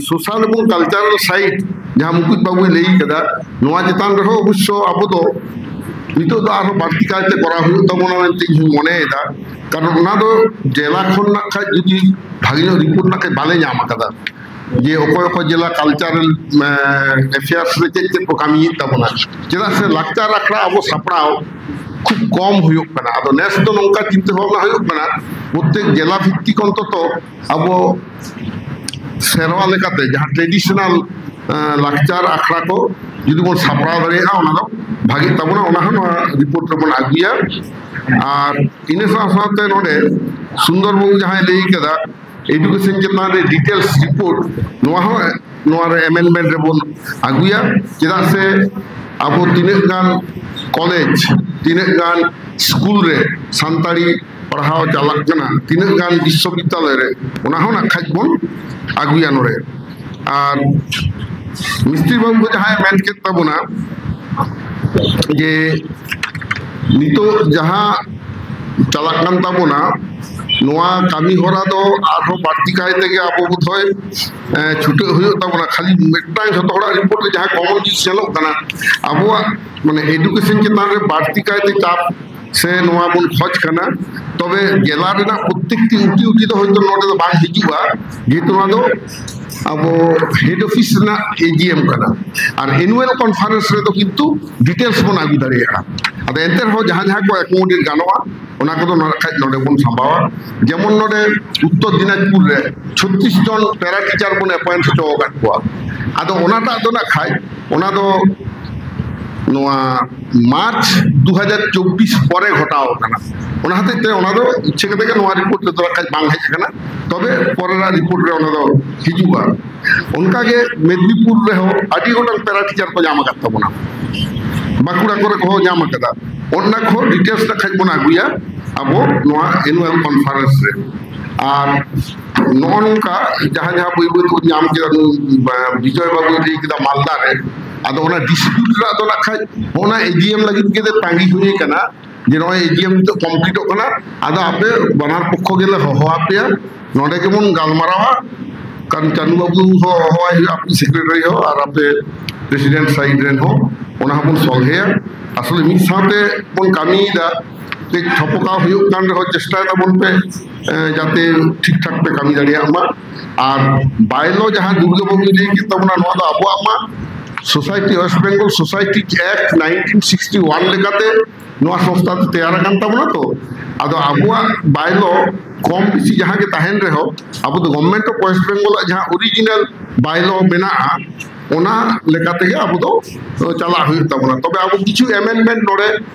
ᱥᱳᱥᱟᱞ ᱮᱵᱚᱝ ᱠᱟᱞᱪᱟᱨᱟᱞ ᱥᱟᱭᱤᱴ, ᱡᱟᱦᱟᱸ ᱢᱩᱠᱩᱴ ᱵᱟᱵᱩᱭ ᱞᱟᱹᱭ ᱠᱟᱫᱟ, ᱱᱚᱣᱟ ᱪᱮᱛᱟᱱ ᱨᱮᱦᱚᱸ ᱚᱵᱚᱥᱥᱚ ᱟᱵᱚ ᱫᱚ ᱱᱤᱛᱚᱜ ᱫᱚ ᱟᱨᱦᱚᱸ ᱵᱟᱹᱲᱛᱤ ᱠᱟᱭᱛᱮ ᱠᱚᱨᱟᱣ ᱦᱩᱭᱩᱜ ᱛᱟᱵᱚᱱᱟ ᱢᱮᱱᱛᱮ ᱤᱧ ᱦᱚᱧ ᱢᱚᱱᱮᱭᱮᱫᱟ᱾ ᱠᱟᱨᱚᱱ ᱚᱱᱟ ᱫᱚ ᱡᱮᱞᱟ ᱠᱷᱚᱱ ᱱᱟᱜ ᱠᱷᱟᱡ ᱡᱩᱫᱤ ᱵᱷᱟᱜᱮ ᱧᱚᱜ ᱨᱤᱯᱳᱨᱴ ᱱᱟᱜ ᱠᱷᱟᱡ ᱵᱟᱞᱮ ᱧᱟᱢ ᱟᱠᱟᱫᱟ, ᱡᱮ ᱚᱠᱚᱭ ᱚᱠᱚᱭ ᱡᱮᱞᱟ ᱠᱟᱞᱪᱟᱨᱟᱞ ᱮᱯᱷᱮᱭᱟᱨᱥ ᱨᱮ ᱪᱮᱫ ᱪᱮᱫ ᱠᱚ ᱠᱟᱹᱢᱤᱭᱮᱫ ᱛᱟᱵᱚᱱᱟ᱾ ᱪᱮᱫᱟᱜ ᱥᱮ ᱞᱟᱠᱪᱟᱨ ᱟᱠᱷᱲᱟ ᱟᱵᱚ ᱥᱟᱯᱲᱟᱣ ᱠᱷᱩᱵ ᱠᱚᱢ ᱦᱩᱭᱩᱜ ᱠᱟᱱᱟ᱾ ᱟᱫᱚ ᱱᱮᱥ ᱫᱚ ᱱᱚᱝᱠᱟ ᱪᱤᱱᱛᱟᱹ ᱵᱷᱟᱵᱽᱱᱟ ᱦᱩᱭᱩᱜ ᱠᱟᱱᱟ, ᱯᱨᱚᱛᱛᱮᱠ ᱡᱮᱞᱟ ᱵᱷᱤᱛᱛᱤᱠ ᱚᱱᱛᱚᱛᱚ ᱟᱵᱚ ᱥᱮᱨᱣᱟ ᱞᱮᱠᱟᱛᱮ ᱡᱟᱦᱟᱸ ᱴᱨᱮᱰᱤᱥᱚᱱᱟᱞ ᱞᱟᱠᱪᱟᱨ ᱟᱠᱷᱲᱟ ᱠᱚ ᱡᱩᱫᱤ ᱵᱚᱱ ᱥᱟᱯᱲᱟᱣ ᱫᱟᱲᱮᱭᱟᱜᱼᱟ, ᱚᱱᱟ ᱫᱚ ᱵᱷᱟᱜᱮᱜ ᱛᱟᱵᱚᱱᱟ᱾ ᱚᱱᱟ ᱦᱚᱸ ᱱᱚᱣᱟ ᱨᱤᱯᱳᱨᱴ ᱨᱮᱵᱚᱱ ᱟᱹᱜᱩᱭᱟ᱾ ᱟᱨ ᱤᱱᱟᱹ ᱥᱟᱶ ᱥᱟᱶᱛᱮ ᱱᱚᱰᱮ ᱥᱩᱱᱫᱚᱨ ᱵᱟᱵᱩ ᱡᱟᱦᱟᱸᱭ ᱞᱟᱹᱭ ᱠᱟᱫᱟ, ᱮᱰᱩᱠᱮᱥᱚᱱ ᱪᱮᱛᱟᱱ ᱨᱮ ᱰᱤᱴᱮᱞᱥ ᱨᱤᱯᱳᱨᱴ, ᱱᱚᱣᱟ ᱦᱚᱸ ᱱᱚᱣᱟ ᱨᱮ ᱮᱢᱮᱱᱰᱢᱮᱱᱴ ᱨᱮᱵᱚᱱ ᱟᱹᱜᱩᱭᱟ᱾ ᱪᱮᱫᱟᱜ ᱥᱮ ᱟᱵᱚ ᱛᱤᱱᱟᱹᱜ ᱜᱟᱱ ᱠᱚᱞᱮᱡᱽ, ᱛᱤᱱᱟᱹᱜ ᱜᱟᱱ ᱥᱠᱩᱞ ᱨᱮ ᱥᱟᱱᱛᱟᱲᱤ ᱯᱟᱲᱦᱟᱣ ᱪᱟᱞᱟᱜ ᱠᱟᱱᱟ, ᱛᱤᱱᱟᱹᱜ ᱜᱟᱱ ᱵᱤᱥᱥᱚᱵᱤᱫᱽᱫᱟᱞᱚᱭ ᱨᱮ, ᱚᱱᱟ ᱦᱚᱸ ᱱᱟᱜ ᱠᱷᱟᱡ ᱵᱚᱱ ᱟᱹᱜᱩᱭᱟ ᱱᱚᱰᱮ᱾ ᱟᱨ ᱢᱤᱥᱛᱨᱤ ᱵᱟᱹᱵᱩ ᱡᱟᱦᱟᱸᱭ ᱢᱮᱱ ᱠᱮᱫ ᱛᱟᱵᱚᱱᱟ ᱡᱮ ᱱᱤᱛᱚᱜ ᱡᱟᱦᱟᱸ ᱪᱟᱞᱟᱜ ᱠᱟᱱ ᱛᱟᱵᱚᱱᱟ, ᱱᱚᱣᱟ ᱠᱟᱹᱢᱤ ᱦᱚᱨᱟ ᱫᱚ ᱟᱨᱦᱚᱸ ᱵᱟᱹᱲᱛᱤ ᱠᱟᱭ ᱛᱮᱜᱮ ᱟᱵᱚ ᱵᱳᱫᱷᱚᱭ, ᱮ, ᱪᱷᱩᱴᱟᱹᱜ ᱦᱩᱭᱩᱜ ᱛᱟᱵᱚᱱᱟ᱾ ᱠᱷᱟᱹᱞᱤ ᱢᱤᱫᱴᱟᱝ ᱡᱷᱚᱛᱚ ᱦᱚᱲᱟᱜ ᱨᱤᱯᱳᱨᱴ ᱨᱮ ᱡᱟᱦᱟᱸ ᱠᱚᱢᱚᱱ ᱡᱤᱱᱤᱥ ᱧᱮᱞᱚᱜ ᱠᱟᱱᱟ, ᱟᱵᱚᱣᱟᱜ ᱢᱟᱱᱮ ᱮᱰᱩᱠᱮᱥᱚᱱ ᱪᱮᱛᱟᱱ ᱨᱮ ᱵᱟᱹᱲᱛᱤ ᱠᱟᱭᱛᱮ ᱪᱟᱯ ᱥᱮ ᱱᱚᱣᱟ ᱵᱚᱱ ᱠᱷᱚᱡᱽ ᱠᱟᱱᱟ, ᱛᱚᱵᱮ ᱡᱮᱞᱟ ᱨᱮᱱᱟᱜ ᱯᱨᱚᱛᱮᱠᱴᱤ ᱩᱴᱤ ᱩᱴᱤ ᱫᱚ ᱦᱚᱭᱛᱳ ᱱᱚᱰᱮ ᱫᱚ ᱵᱟᱝ ᱦᱤᱡᱩᱜᱼᱟ, ᱡᱮᱦᱮᱛᱩ ᱱᱚᱣᱟ ᱫᱚ ᱟᱵᱚ ᱦᱮᱰ ᱚᱯᱷᱤᱥ ᱨᱮᱱᱟᱜ ᱮᱡᱤᱮᱢ ᱠᱟᱱᱟ᱾ ᱟᱨ ᱮᱱᱩᱣᱟᱞ ᱠᱚᱱᱯᱷᱟᱨᱮᱱᱥ ᱨᱮᱫᱚ ᱠᱤᱱᱛᱩ ᱰᱤᱴᱮᱞᱥ ᱵᱚᱱ ᱟᱹᱜᱩ ᱫᱟᱲᱮᱭᱟᱜᱼᱟ᱾ ᱟᱫᱚ ᱮᱱᱛᱮ ᱨᱮᱦᱚᱸ ᱡᱟᱦᱟᱸ ᱡᱟᱦᱟᱸ ᱠᱚ ᱮᱠᱳᱢᱳᱰᱮᱴ ᱜᱟᱱᱚᱜᱼᱟ, ᱚᱱᱟ ᱠᱚᱫᱚ ᱱᱚᱰᱮ ᱠᱷᱟᱡ ᱱᱚᱰᱮ ᱵᱚᱱ ᱥᱟᱢᱵᱟᱣᱟ᱾ ᱡᱮᱢᱚᱱ ᱱᱚᱰᱮ ᱩᱛᱛᱚᱨ ᱫᱤᱱᱟᱡᱽᱯᱩᱨ ᱨᱮ ᱪᱷᱚᱛᱨᱤᱥ ᱡᱚᱱ ᱯᱮᱨᱟ ᱴᱤᱪᱟᱨ ᱵᱚᱱ ᱮᱯᱚᱭᱮᱱᱴ ᱦᱚᱪᱚ ᱟᱠᱟᱫ ᱠᱚᱣᱟ᱾ ᱟᱫᱚ ᱚᱱᱟᱴᱟᱜ ᱫᱚ ᱱᱟᱜ ᱠᱷᱟᱡ ᱚᱱᱟ ᱫᱚ ᱱᱚᱣᱟ ᱢᱟᱨᱪ ᱫᱩ ᱦᱟᱡᱟᱨ ᱪᱚᱵᱵᱤᱥ ᱯᱚᱨᱮ ᱜᱷᱚᱴᱟᱣ ᱟᱠᱟᱱᱟ᱾ ᱚᱱᱟ ᱦᱚᱛᱮᱡ ᱛᱮ ᱚᱱᱟ ᱫᱚ ᱤᱪᱪᱷᱟᱹ ᱠᱟᱛᱮ ᱜᱮ ᱱᱚᱣᱟ ᱨᱤᱯᱳᱨᱴ ᱨᱮᱫᱚ ᱱᱟᱜ ᱠᱷᱟᱡ ᱵᱟᱝ ᱦᱮᱡ ᱟᱠᱟᱱᱟ᱾ ᱛᱚᱵᱮ ᱯᱚᱨᱮᱱᱟᱜ ᱨᱤᱯᱳᱨᱴ ᱨᱮ ᱚᱱᱟ ᱫᱚ ᱦᱤᱡᱩᱜᱼᱟ᱾ ᱚᱱᱠᱟᱜᱮ ᱢᱮᱫᱽᱱᱤᱯᱩᱨ ᱨᱮᱦᱚᱸ ᱟᱹᱰᱤ ᱜᱚᱴᱟᱝ ᱯᱮᱨᱟ ᱴᱤᱪᱟᱨ ᱠᱚ ᱧᱟᱢ ᱟᱠᱟᱫ ᱛᱟᱵᱚᱱᱟ, ᱵᱟᱸᱠᱩᱲᱟ ᱠᱚᱨᱮ ᱠᱚᱦᱚᱸ ᱧᱟᱢ ᱟᱠᱟᱫᱟ᱾ ᱚᱱᱟ ᱠᱚ ᱰᱤᱴᱮᱞᱥ ᱱᱟᱜ ᱠᱷᱟᱡ ᱵᱚᱱ ᱟᱹᱜᱩᱭᱟ ᱟᱵᱚ ᱱᱚᱣᱟ ᱮᱱᱩᱣᱟᱞ ᱠᱚᱱᱯᱷᱟᱨᱮᱱᱥ ᱨᱮ᱾ ᱟᱨ ᱱᱚᱜᱼᱚ ᱱᱚᱝᱠᱟ ᱡᱟᱦᱟᱸ ᱡᱟᱦᱟᱸ ᱵᱟᱹᱭ ᱵᱟᱹᱭ ᱛᱮᱵᱚᱱ ᱧᱟᱢ ᱠᱮᱫᱟ, ᱱᱩᱭ, ᱵᱟ-, ᱵᱤᱡᱚᱭ ᱵᱟᱵᱩᱭ ᱞᱟᱹᱭ ᱠᱮᱫᱟ ᱢᱟᱞᱫᱟ ᱨᱮ, ᱟᱫᱚ ᱚᱱᱟ ᱰᱤᱥᱯᱤᱭᱩᱴ ᱨᱮᱱᱟᱜ ᱫᱚ ᱱᱟᱜ ᱠᱷᱟᱡ ᱚᱱᱟ ᱮᱡᱤᱮᱢ ᱞᱟᱹᱜᱤᱫ ᱜᱮ ᱛᱟᱺᱜᱤ ᱦᱩᱭ ᱠᱟᱱᱟ, ᱡᱮ ᱱᱚᱜᱼᱚᱭ ᱮᱡᱤᱮᱢ ᱱᱤᱛᱚᱜ ᱠᱚᱢᱯᱞᱤᱴᱚᱜ ᱠᱟᱱᱟ, ᱟᱫᱚ ᱟᱯᱮ ᱵᱟᱱᱟᱨ ᱯᱚᱠᱠᱷᱚ ᱜᱮᱞᱮ ᱦᱚᱦᱚ ᱟᱯᱮᱭᱟ, ᱱᱚᱰᱮ ᱜᱮᱵᱚᱱ ᱜᱟᱞᱢᱟᱨᱟᱣᱟ᱾ ᱠᱟᱨᱚᱱ ᱪᱟᱱᱩ ᱵᱟᱹᱵᱩ ᱦᱚᱸ ᱦᱚᱦᱚᱣᱟᱭ ᱦᱩᱭᱩᱜᱼᱟ, ᱟᱯᱮ ᱥᱮᱠᱨᱮᱴᱟᱨᱤ ᱦᱚᱸ ᱟᱨ ᱟᱯᱮ ᱯᱨᱮᱥᱤᱰᱮᱱᱴ ᱥᱟᱭᱤᱰ ᱨᱮᱱ ᱦᱚᱸ, ᱚᱱᱟ ᱦᱚᱸᱵᱚᱱ ᱥᱚᱞᱦᱮᱭᱟ᱾ ᱟᱥᱚᱞᱮ ᱢᱤᱫ ᱥᱟᱶᱛᱮ ᱵᱚᱱ ᱠᱟᱹᱢᱤᱭᱮᱫᱟ, ᱠᱟᱹᱡ ᱴᱷᱚᱯᱚᱠᱟᱣ ᱦᱩᱭᱩᱜ ᱠᱟᱱ ᱨᱮᱦᱚᱸ ᱪᱮᱥᱴᱟᱭ ᱛᱟᱵᱚᱱ ᱯᱮ, ᱮ, ᱡᱟᱛᱮ ᱴᱷᱤᱠ ᱴᱷᱟᱠ ᱯᱮ ᱠᱟᱹᱢᱤ ᱫᱟᱲᱮᱭᱟᱜ ᱢᱟ᱾ ᱟᱨ ᱵᱟᱭᱞᱚ ᱡᱟᱦᱟᱸ ᱫᱩᱨᱜᱟᱹ ᱵᱟᱹᱵᱩᱭ ᱞᱟᱹᱭ ᱠᱮᱫ ᱛᱟᱵᱚᱱᱟ, ᱱᱚᱣᱟ ᱫᱚ ᱟᱵᱚᱣᱟᱜ ᱢᱟ society, West Bengal society act nineteen sixty one ᱞᱮᱠᱟᱛᱮ ᱱᱚᱣᱟ ᱥᱚᱝᱥᱛᱷᱟ ᱫᱚ ᱛᱮᱭᱟᱨ ᱟᱠᱟᱱ ᱛᱟᱵᱚᱱᱟ᱾ ᱛᱚ ᱟᱫᱚ ᱟᱵᱚᱣᱟᱜ ᱵᱟᱭᱞᱚ ᱠᱚᱢ ᱵᱮᱥᱤ ᱡᱟᱦᱟᱸ ᱜᱮ ᱛᱟᱦᱮᱱ ᱨᱮᱦᱚᱸ, ᱟᱵᱚ ᱫᱚ ᱜᱚᱵᱷᱢᱮᱱᱴ ᱚᱯᱷ ᱳᱭᱮᱥᱴ ᱵᱮᱝᱜᱚᱞᱟᱜ ᱡᱟᱦᱟᱸ ᱚᱨᱤᱡᱤᱱᱟᱞ ᱵᱟᱭᱞᱚ ᱢᱮᱱᱟᱜᱼᱟ, ᱚᱱᱟ ᱞᱮᱠᱟ ᱛᱮᱜᱮ ᱟᱵᱚ ᱫᱚ ᱪᱟᱞᱟᱜ ᱦᱩᱭᱩᱜ ᱛᱟᱵᱚᱱᱟ᱾ ᱛᱚᱵᱮ ᱟᱵᱚ ᱠᱤᱪᱷᱩ ᱮᱢᱮᱱᱰᱢᱮᱱᱴ ᱱᱚᱰᱮ,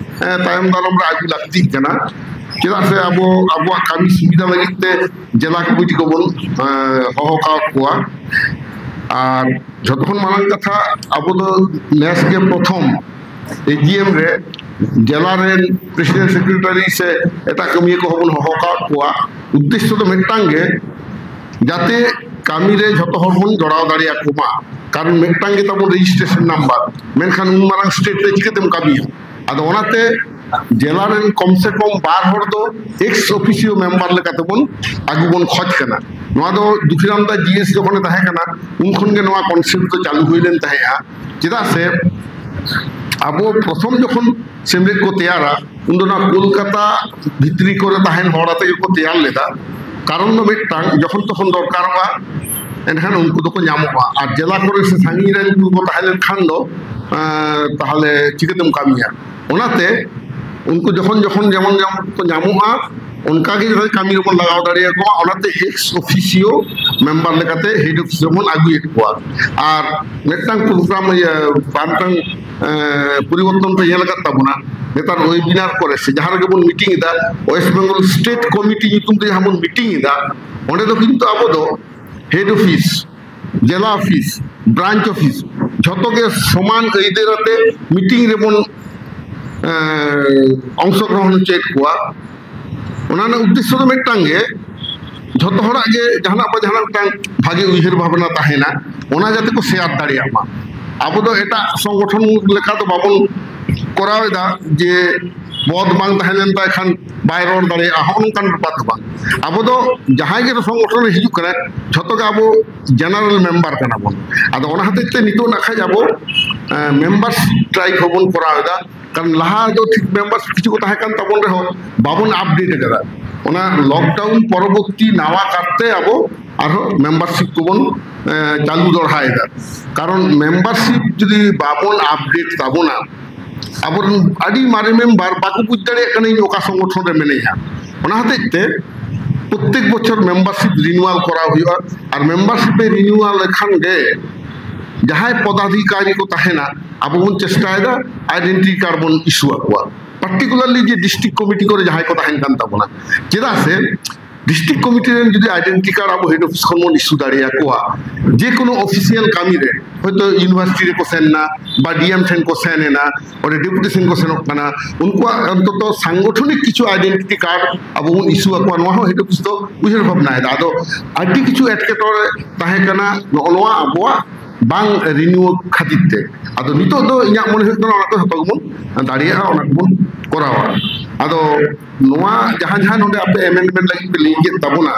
ᱮ, ᱛᱟᱭᱚᱢ ᱫᱟᱨᱟᱢ ᱨᱮ ᱟᱹᱜᱩ ᱞᱟᱹᱠᱛᱤᱜ ᱠᱟᱱᱟ᱾ ᱪᱮᱫᱟᱜ ᱥᱮ ᱟᱵᱚ ᱟᱵᱚᱣᱟᱜ ᱠᱟᱹᱢᱤ ᱥᱩᱵᱤᱫᱷᱟ ᱞᱟᱹᱜᱤᱫ ᱛᱮ ᱡᱮᱞᱟ ᱠᱚᱢᱤᱴᱤ ᱠᱚᱵᱚᱱ, ᱮ, ᱦᱚᱦᱚ ᱠᱟᱜ ᱠᱚᱣᱟ᱾ ᱟᱨ ᱡᱷᱚᱛᱚ ᱠᱷᱚᱱ ᱢᱟᱨᱟᱝ ᱠᱟᱛᱷᱟ, ᱟᱵᱚ ᱫᱚ ᱱᱮᱥ ᱜᱮ ᱯᱨᱚᱛᱷᱚᱢ ᱮᱡᱤᱮᱢ ᱨᱮ ᱡᱮᱞᱟ ᱨᱮᱱ ᱯᱨᱮᱥᱤᱰᱮᱱᱴ ᱥᱮᱠᱨᱮᱴᱟᱨᱤ ᱥᱮ ᱮᱴᱟᱜ ᱠᱟᱹᱢᱤᱭᱟᱹ ᱠᱚᱦᱚᱸ ᱵᱚᱱ ᱦᱚᱦᱚ ᱟᱠᱟᱫ ᱠᱚᱣᱟ᱾ ᱩᱫᱽᱫᱮᱥᱥᱚ ᱫᱚ ᱢᱤᱫᱴᱟᱝ ᱜᱮ, ᱡᱟᱛᱮ ᱠᱟᱹᱢᱤ ᱨᱮ ᱡᱷᱚᱛᱚ ᱦᱚᱲ ᱵᱚᱱ ᱡᱚᱲᱟᱣ ᱫᱟᱲᱮᱭᱟᱠᱚ ᱢᱟ᱾ ᱠᱟᱨᱚᱱ ᱢᱤᱫᱴᱟᱝ ᱜᱮ ᱛᱟᱵᱚᱱ ᱨᱮᱡᱤᱥᱴᱨᱮᱥᱚᱱ ᱱᱟᱢᱵᱟᱨ, ᱢᱮᱱᱠᱷᱟᱱ ᱩᱱ ᱢᱟᱨᱟᱝ ᱥᱴᱮᱴ ᱨᱮ ᱪᱤᱠᱟᱹᱛᱮᱢ ᱠᱟᱹᱢᱤᱭᱟ? ᱟᱫᱚ ᱚᱱᱟᱛᱮ ᱡᱮᱞᱟ ᱨᱮᱱ ᱠᱚᱢ ᱥᱮ ᱠᱚᱢ ᱵᱟᱨ ᱦᱚᱲ ᱫᱚ ᱮᱠᱥ ᱚᱯᱷᱤᱥᱤᱭᱳ ᱢᱮᱢᱵᱟᱨ ᱞᱮᱠᱟ ᱛᱮᱵᱚᱱ ᱟᱹᱜᱩ ᱵᱚᱱ ᱠᱷᱚᱡᱽ ᱠᱟᱱᱟ᱾ ᱱᱚᱣᱟ ᱫᱚ ᱫᱩᱠᱷᱤᱨᱟᱢ ᱫᱟᱥ ᱡᱤᱮᱥ ᱡᱚᱠᱷᱚᱱᱮ ᱛᱟᱦᱮᱸ ᱠᱟᱱᱟ, ᱩᱱ ᱠᱷᱚᱱ ᱜᱮ ᱱᱚᱣᱟ ᱠᱚᱱᱥᱮᱯᱴ ᱫᱚ ᱪᱟᱹᱞᱩ ᱦᱩᱭ ᱞᱮᱱ ᱛᱟᱦᱮᱸᱫᱼᱟ᱾ ᱪᱮᱫᱟᱜ ᱥᱮ ᱟᱵᱚ ᱯᱨᱚᱛᱷᱚᱢ ᱡᱚᱠᱷᱚᱱ ᱥᱮᱢᱞᱮᱫ ᱠᱚ ᱛᱮᱭᱟᱨᱟ, ᱩᱱ ᱫᱚ ᱱᱚᱣᱟ ᱠᱳᱞᱠᱟᱛᱟ ᱵᱷᱤᱛᱨᱤ ᱠᱚᱨᱮ ᱛᱟᱦᱮᱱ ᱦᱚᱲ ᱟᱛᱮ ᱜᱮᱠᱚ ᱛᱮᱭᱟᱨ ᱞᱮᱫᱟ᱾ ᱠᱟᱨᱚᱱ ᱫᱚ ᱢᱤᱫᱴᱟᱝ, ᱡᱚᱠᱷᱚᱱ ᱛᱚᱠᱷᱚᱱ ᱫᱚᱨᱠᱟᱨᱚᱜᱼᱟ, ᱮᱱᱠᱷᱟᱱ ᱩᱱᱠᱩ ᱫᱚᱠᱚ ᱧᱟᱢᱚᱜᱼᱟ᱾ ᱟᱨ ᱡᱮᱞᱟ ᱠᱚᱨᱮ ᱥᱮ ᱥᱟᱺᱜᱤᱧ ᱨᱮᱱ ᱠᱚ ᱛᱟᱦᱮᱸ ᱞᱮᱱᱠᱷᱟᱱ ᱫᱚ ᱛᱟᱦᱚᱞᱮ ᱪᱤᱠᱟᱹᱛᱮᱢ ᱠᱟᱹᱢᱤᱭᱟ? ᱚᱱᱟᱛᱮ ᱩᱱᱠᱩ ᱡᱚᱠᱷᱚᱱ ᱡᱚᱠᱷᱚᱱ ᱡᱮᱢᱚᱱ ᱡᱮᱢᱚᱱ ᱠᱚ ᱧᱟᱢᱚᱜᱼᱟ, ᱚᱱᱠᱟᱜᱮ ᱡᱟᱛᱮ ᱠᱟᱹᱢᱤ ᱨᱮᱵᱚᱱ ᱞᱟᱜᱟᱣ ᱫᱟᱲᱮᱭᱟᱠᱚᱣᱟ᱾ ᱚᱱᱟᱛᱮ ᱮᱠᱥ ᱚᱯᱷᱤᱥᱤᱭᱳ ᱢᱮᱢᱵᱟᱨ ᱞᱮᱠᱟᱛᱮ ᱦᱮᱰ ᱚᱯᱷᱤᱥ ᱨᱮᱵᱚᱱ ᱟᱹᱜᱩᱭᱮᱫ ᱠᱚᱣᱟ᱾ ᱟᱨ ᱢᱤᱫᱴᱟᱝ ᱯᱨᱳᱜᱨᱟᱢ, ᱤᱭᱟᱹ, ᱢᱤᱫᱴᱟᱝ ᱯᱚᱨᱤᱵᱚᱨᱛᱚᱱ ᱯᱮ ᱧᱮᱞ ᱟᱠᱟᱫ ᱛᱟᱵᱚᱱᱟ᱾ ᱱᱮᱛᱟᱨ ᱳᱭᱮᱵᱤᱱᱟᱨ ᱠᱚᱨᱮ ᱥᱮ ᱡᱟᱦᱟᱸ ᱨᱮᱜᱮ ᱵᱚᱱ ᱢᱤᱴᱤᱝ ᱮᱫᱟ, ᱳᱭᱮᱥᱴ ᱵᱮᱝᱜᱚᱞ ᱥᱴᱮᱴ ᱠᱚᱢᱤᱴᱤ ᱧᱩᱛᱩᱢ ᱛᱮ ᱡᱟᱦᱟᱸ ᱵᱚᱱ ᱢᱤᱴᱤᱝ ᱮᱫᱟ, ᱚᱸᱰᱮ ᱫᱚ ᱠᱤᱱᱛᱩ ᱟᱵᱚ ᱫᱚ ᱦᱮᱰ ᱚᱯᱷᱤᱥ, ᱡᱮᱞᱟ ᱚᱯᱷᱤᱥ, ᱵᱨᱟᱧᱪ ᱚᱯᱷᱤᱥ, ᱡᱷᱚᱛᱚ ᱜᱮ ᱥᱚᱢᱟᱱ ᱟᱹᱭᱫᱟᱹᱨ ᱟᱛᱮ ᱢᱤᱴᱤᱝ ᱨᱮᱵᱚᱱ ᱚᱝᱥᱚᱜᱨᱚᱦᱚᱱ ᱦᱚᱪᱚᱭᱮᱫ ᱠᱚᱣᱟ᱾ ᱚᱱᱟ ᱨᱮᱱᱟᱜ ᱩᱫᱽᱫᱮᱥᱥᱚ ᱫᱚ ᱢᱤᱫᱴᱟᱝ ᱜᱮ, ᱡᱷᱚᱛᱚ ᱦᱚᱲᱟᱜ ᱜᱮ ᱡᱟᱦᱟᱱᱟᱜ ᱵᱟ ᱡᱟᱦᱟᱱᱟᱜ ᱢᱤᱫᱴᱟᱝ ᱵᱷᱟᱜᱮ ᱩᱭᱦᱟᱹᱨ ᱵᱷᱟᱵᱽᱱᱟ ᱛᱟᱦᱮᱱᱟ, ᱚᱱᱟ ᱡᱟᱛᱮ ᱠᱚ ᱥᱮᱭᱟᱨ ᱫᱟᱲᱮᱭᱟᱜ ᱢᱟ᱾ ᱟᱵᱚ ᱫᱚ ᱮᱴᱟᱜ ᱥᱚᱝᱜᱚᱴᱷᱚᱱ ᱞᱮᱠᱟ ᱫᱚ ᱵᱟᱵᱚᱱ ᱠᱚᱨᱟᱣ ᱮᱫᱟ ᱡᱮ ᱯᱚᱫ ᱵᱟᱝ ᱛᱟᱦᱮᱸ ᱞᱮᱱ ᱛᱟᱭ ᱠᱷᱟᱱ ᱵᱟᱭ ᱨᱚᱲ ᱫᱟᱲᱮᱭᱟᱜᱼᱟ, ᱦᱚᱸᱜᱼᱚ ᱱᱚᱝᱠᱟᱱ ᱵᱮᱯᱟᱨ ᱫᱚ ᱵᱟᱝ᱾ ᱟᱵᱚ ᱫᱚ ᱡᱟᱦᱟᱸᱭ ᱜᱮ ᱥᱚᱝᱜᱚᱴᱷᱚᱱ ᱨᱮ ᱦᱤᱡᱩᱜ ᱠᱟᱱᱟᱭ, ᱡᱷᱚᱛᱚ ᱜᱮ ᱟᱵᱚ ᱡᱮᱱᱟᱨᱮᱞ ᱢᱮᱢᱵᱟᱨ ᱠᱟᱱᱟ ᱵᱚᱱ᱾ ᱟᱫᱚ ᱚᱱᱟ ᱦᱚᱛᱮᱡ ᱛᱮ ᱱᱤᱛᱚᱜ ᱱᱟᱜ ᱠᱷᱟᱡ ᱟᱵᱚ ᱢᱮᱢᱵᱟᱨᱥᱤᱯ ᱰᱨᱟᱭᱤᱵᱷ ᱦᱚᱸᱵᱚᱱ ᱠᱚᱨᱟᱣ ᱮᱫᱟ᱾ ᱠᱟᱨᱚᱱ ᱞᱟᱦᱟ ᱫᱚ ᱴᱷᱤᱠ ᱢᱮᱢᱵᱟᱨᱥᱤᱯ ᱠᱤᱪᱷᱩ ᱠᱚ ᱛᱟᱦᱮᱸ ᱠᱟᱱ ᱛᱟᱵᱚᱱ ᱨᱮᱦᱚᱸ ᱵᱟᱵᱚᱱ ᱟᱯᱰᱮᱴ ᱟᱠᱟᱫᱟ᱾ ᱚᱱᱟ ᱞᱚᱠᱰᱟᱣᱩᱱ ᱯᱚᱨᱚᱵᱚᱨᱛᱤ ᱱᱟᱣᱟ ᱠᱟᱨᱛᱮ ᱟᱵᱚ ᱟᱨᱦᱚᱸ ᱢᱮᱢᱵᱟᱨᱥᱤᱯ ᱠᱚᱵᱚᱱ ᱪᱟᱹᱞᱩ ᱫᱚᱲᱦᱟᱭᱮᱫᱟ᱾ ᱠᱟᱨᱚᱱ ᱢᱮᱢᱵᱟᱨᱥᱤᱯ ᱡᱩᱫᱤ ᱵᱟᱵᱚᱱ ᱟᱯᱰᱮᱴ ᱛᱟᱵᱚᱱᱟ, ᱟᱵᱚᱨᱮᱱ ᱟᱹᱰᱤ ᱢᱟᱨᱮ ᱢᱮᱢᱵᱟᱨ ᱵᱟᱠᱚ ᱵᱩᱡᱽ ᱫᱟᱲᱮᱭᱟᱜ ᱠᱟᱱᱟ ᱤᱧ ᱚᱠᱟ ᱥᱚᱝᱜᱚᱴᱷᱚᱱ ᱨᱮ ᱢᱮᱱᱟᱹᱧᱟ᱾ ᱚᱱᱟ ᱦᱚᱛᱮᱡ ᱛᱮ ᱯᱨᱚᱛᱮᱠ ᱵᱚᱪᱷᱚᱨ ᱢᱮᱢᱵᱟᱨᱥᱤᱯ ᱨᱤᱱᱩᱣᱟᱞ ᱠᱚᱨᱟᱣ ᱦᱩᱭᱩᱜᱼᱟ᱾ ᱟᱨ ᱢᱮᱢᱵᱟᱨᱥᱤᱯ ᱮ ᱨᱤᱱᱩᱣᱟᱞ ᱞᱮᱠᱷᱟᱱ ᱜᱮ ᱡᱟᱦᱟᱸᱭ ᱯᱚᱫᱟᱫᱷᱤᱠᱟᱨᱤ ᱠᱚ ᱛᱟᱦᱮᱱᱟ, ᱟᱵᱚ ᱵᱚᱱ ᱪᱮᱥᱴᱟᱭᱮᱫᱟ ᱟᱭᱰᱮᱱᱴᱤᱴᱤ ᱠᱟᱨᱰ ᱵᱚᱱ ᱤᱥᱩ ᱟᱠᱚᱣᱟ᱾ ᱯᱟᱨᱴᱤᱠᱩᱞᱟᱨᱞᱤ ᱡᱮ ᱰᱤᱥᱴᱨᱤᱠᱴ ᱠᱚᱢᱤᱴᱤ ᱠᱚᱨᱮ ᱡᱟᱦᱟᱸᱭ ᱠᱚ ᱛᱟᱦᱮᱱ ᱠᱟᱱ ᱛᱟᱵᱚᱱᱟ, ᱪᱮᱫᱟᱜ ᱥᱮ ᱰᱤᱥᱴᱨᱤᱠᱴ ᱠᱚᱢᱤᱴᱤ ᱨᱮᱱ ᱡᱩᱫᱤ ᱟᱭᱰᱮᱱᱴᱤᱴᱤ ᱠᱟᱨᱰ ᱟᱵᱚ ᱦᱮᱰ ᱚᱯᱷᱤᱥ ᱠᱷᱚᱱ ᱵᱚᱱ ᱤᱥᱩ ᱫᱟᱲᱮᱭᱟᱠᱚᱣᱟ, ᱡᱮ ᱠᱳᱱᱳ ᱚᱯᱷᱤᱥᱤᱭᱟᱞ ᱠᱟᱹᱢᱤ ᱨᱮ, ᱦᱚᱭᱛᱳ ᱤᱭᱩᱱᱤᱵᱷᱟᱨᱥᱤᱴᱤ ᱨᱮᱠᱚ ᱥᱮᱱ ᱮᱱᱟ ᱵᱟ ᱰᱤ ᱮᱢ ᱴᱷᱮᱱ ᱠᱚ ᱥᱮᱱ ᱮᱱᱟ, ᱚᱸᱰᱮ ᱰᱮᱯᱩᱴᱮᱥᱚᱱ ᱠᱚ ᱥᱮᱱᱚᱜ ᱠᱟᱱᱟ, ᱩᱱᱠᱩᱣᱟᱜ ᱚᱱᱛᱚᱛᱚ ᱥᱟᱝᱜᱚᱴᱷᱚᱱᱤᱠ ᱠᱤᱪᱷᱩ ᱟᱭᱰᱮᱱᱴᱤᱴᱤ ᱠᱟᱨᱰ ᱟᱵᱚ ᱵᱚᱱ ᱤᱥᱩ ᱟᱠᱚᱣᱟ, ᱱᱚᱣᱟ ᱦᱚᱸ ᱦᱮᱰ ᱚᱯᱷᱤᱥ ᱫᱚ ᱩᱭᱦᱟᱹᱨ ᱵᱷᱟᱵᱽᱱᱟᱭᱮᱫᱟ᱾ ᱟᱫᱚ ᱟᱹᱰᱤ ᱠᱤᱪᱷᱩ ᱮᱴᱠᱮᱴᱚᱬᱮ ᱛᱟᱦᱮᱸ ᱠᱟᱱᱟ ᱱᱚᱜᱼᱚ ᱱᱚᱣᱟ ᱟᱵᱚᱣᱟᱜ ᱵᱟᱝ ᱨᱤᱱᱤᱭᱩ ᱠᱷᱟᱹᱛᱤᱨ ᱛᱮ᱾ ᱟᱫᱚ ᱱᱤᱛᱚᱜ ᱫᱚ ᱤᱧᱟᱹᱜ ᱢᱚᱱᱮ ᱦᱩᱭᱩᱜ ᱠᱟᱱᱟ ᱚᱱᱟ ᱠᱚ ᱡᱷᱚᱛᱚ ᱜᱮᱵᱚᱱ ᱫᱟᱲᱮᱭᱟᱜᱼᱟ, ᱚᱱᱟ ᱠᱚᱵᱚᱱ ᱠᱚᱨᱟᱣᱟ᱾ ᱟᱫᱚ ᱱᱚᱣᱟ ᱡᱟᱦᱟᱸ ᱡᱟᱦᱟᱸ ᱱᱚᱰᱮ ᱟᱯᱮ ᱮᱢᱮᱱᱰᱢᱮᱱᱴ ᱞᱟᱹᱜᱤᱫ ᱯᱮ ᱞᱟᱹᱭ ᱠᱮᱫ ᱛᱟᱵᱚᱱᱟ,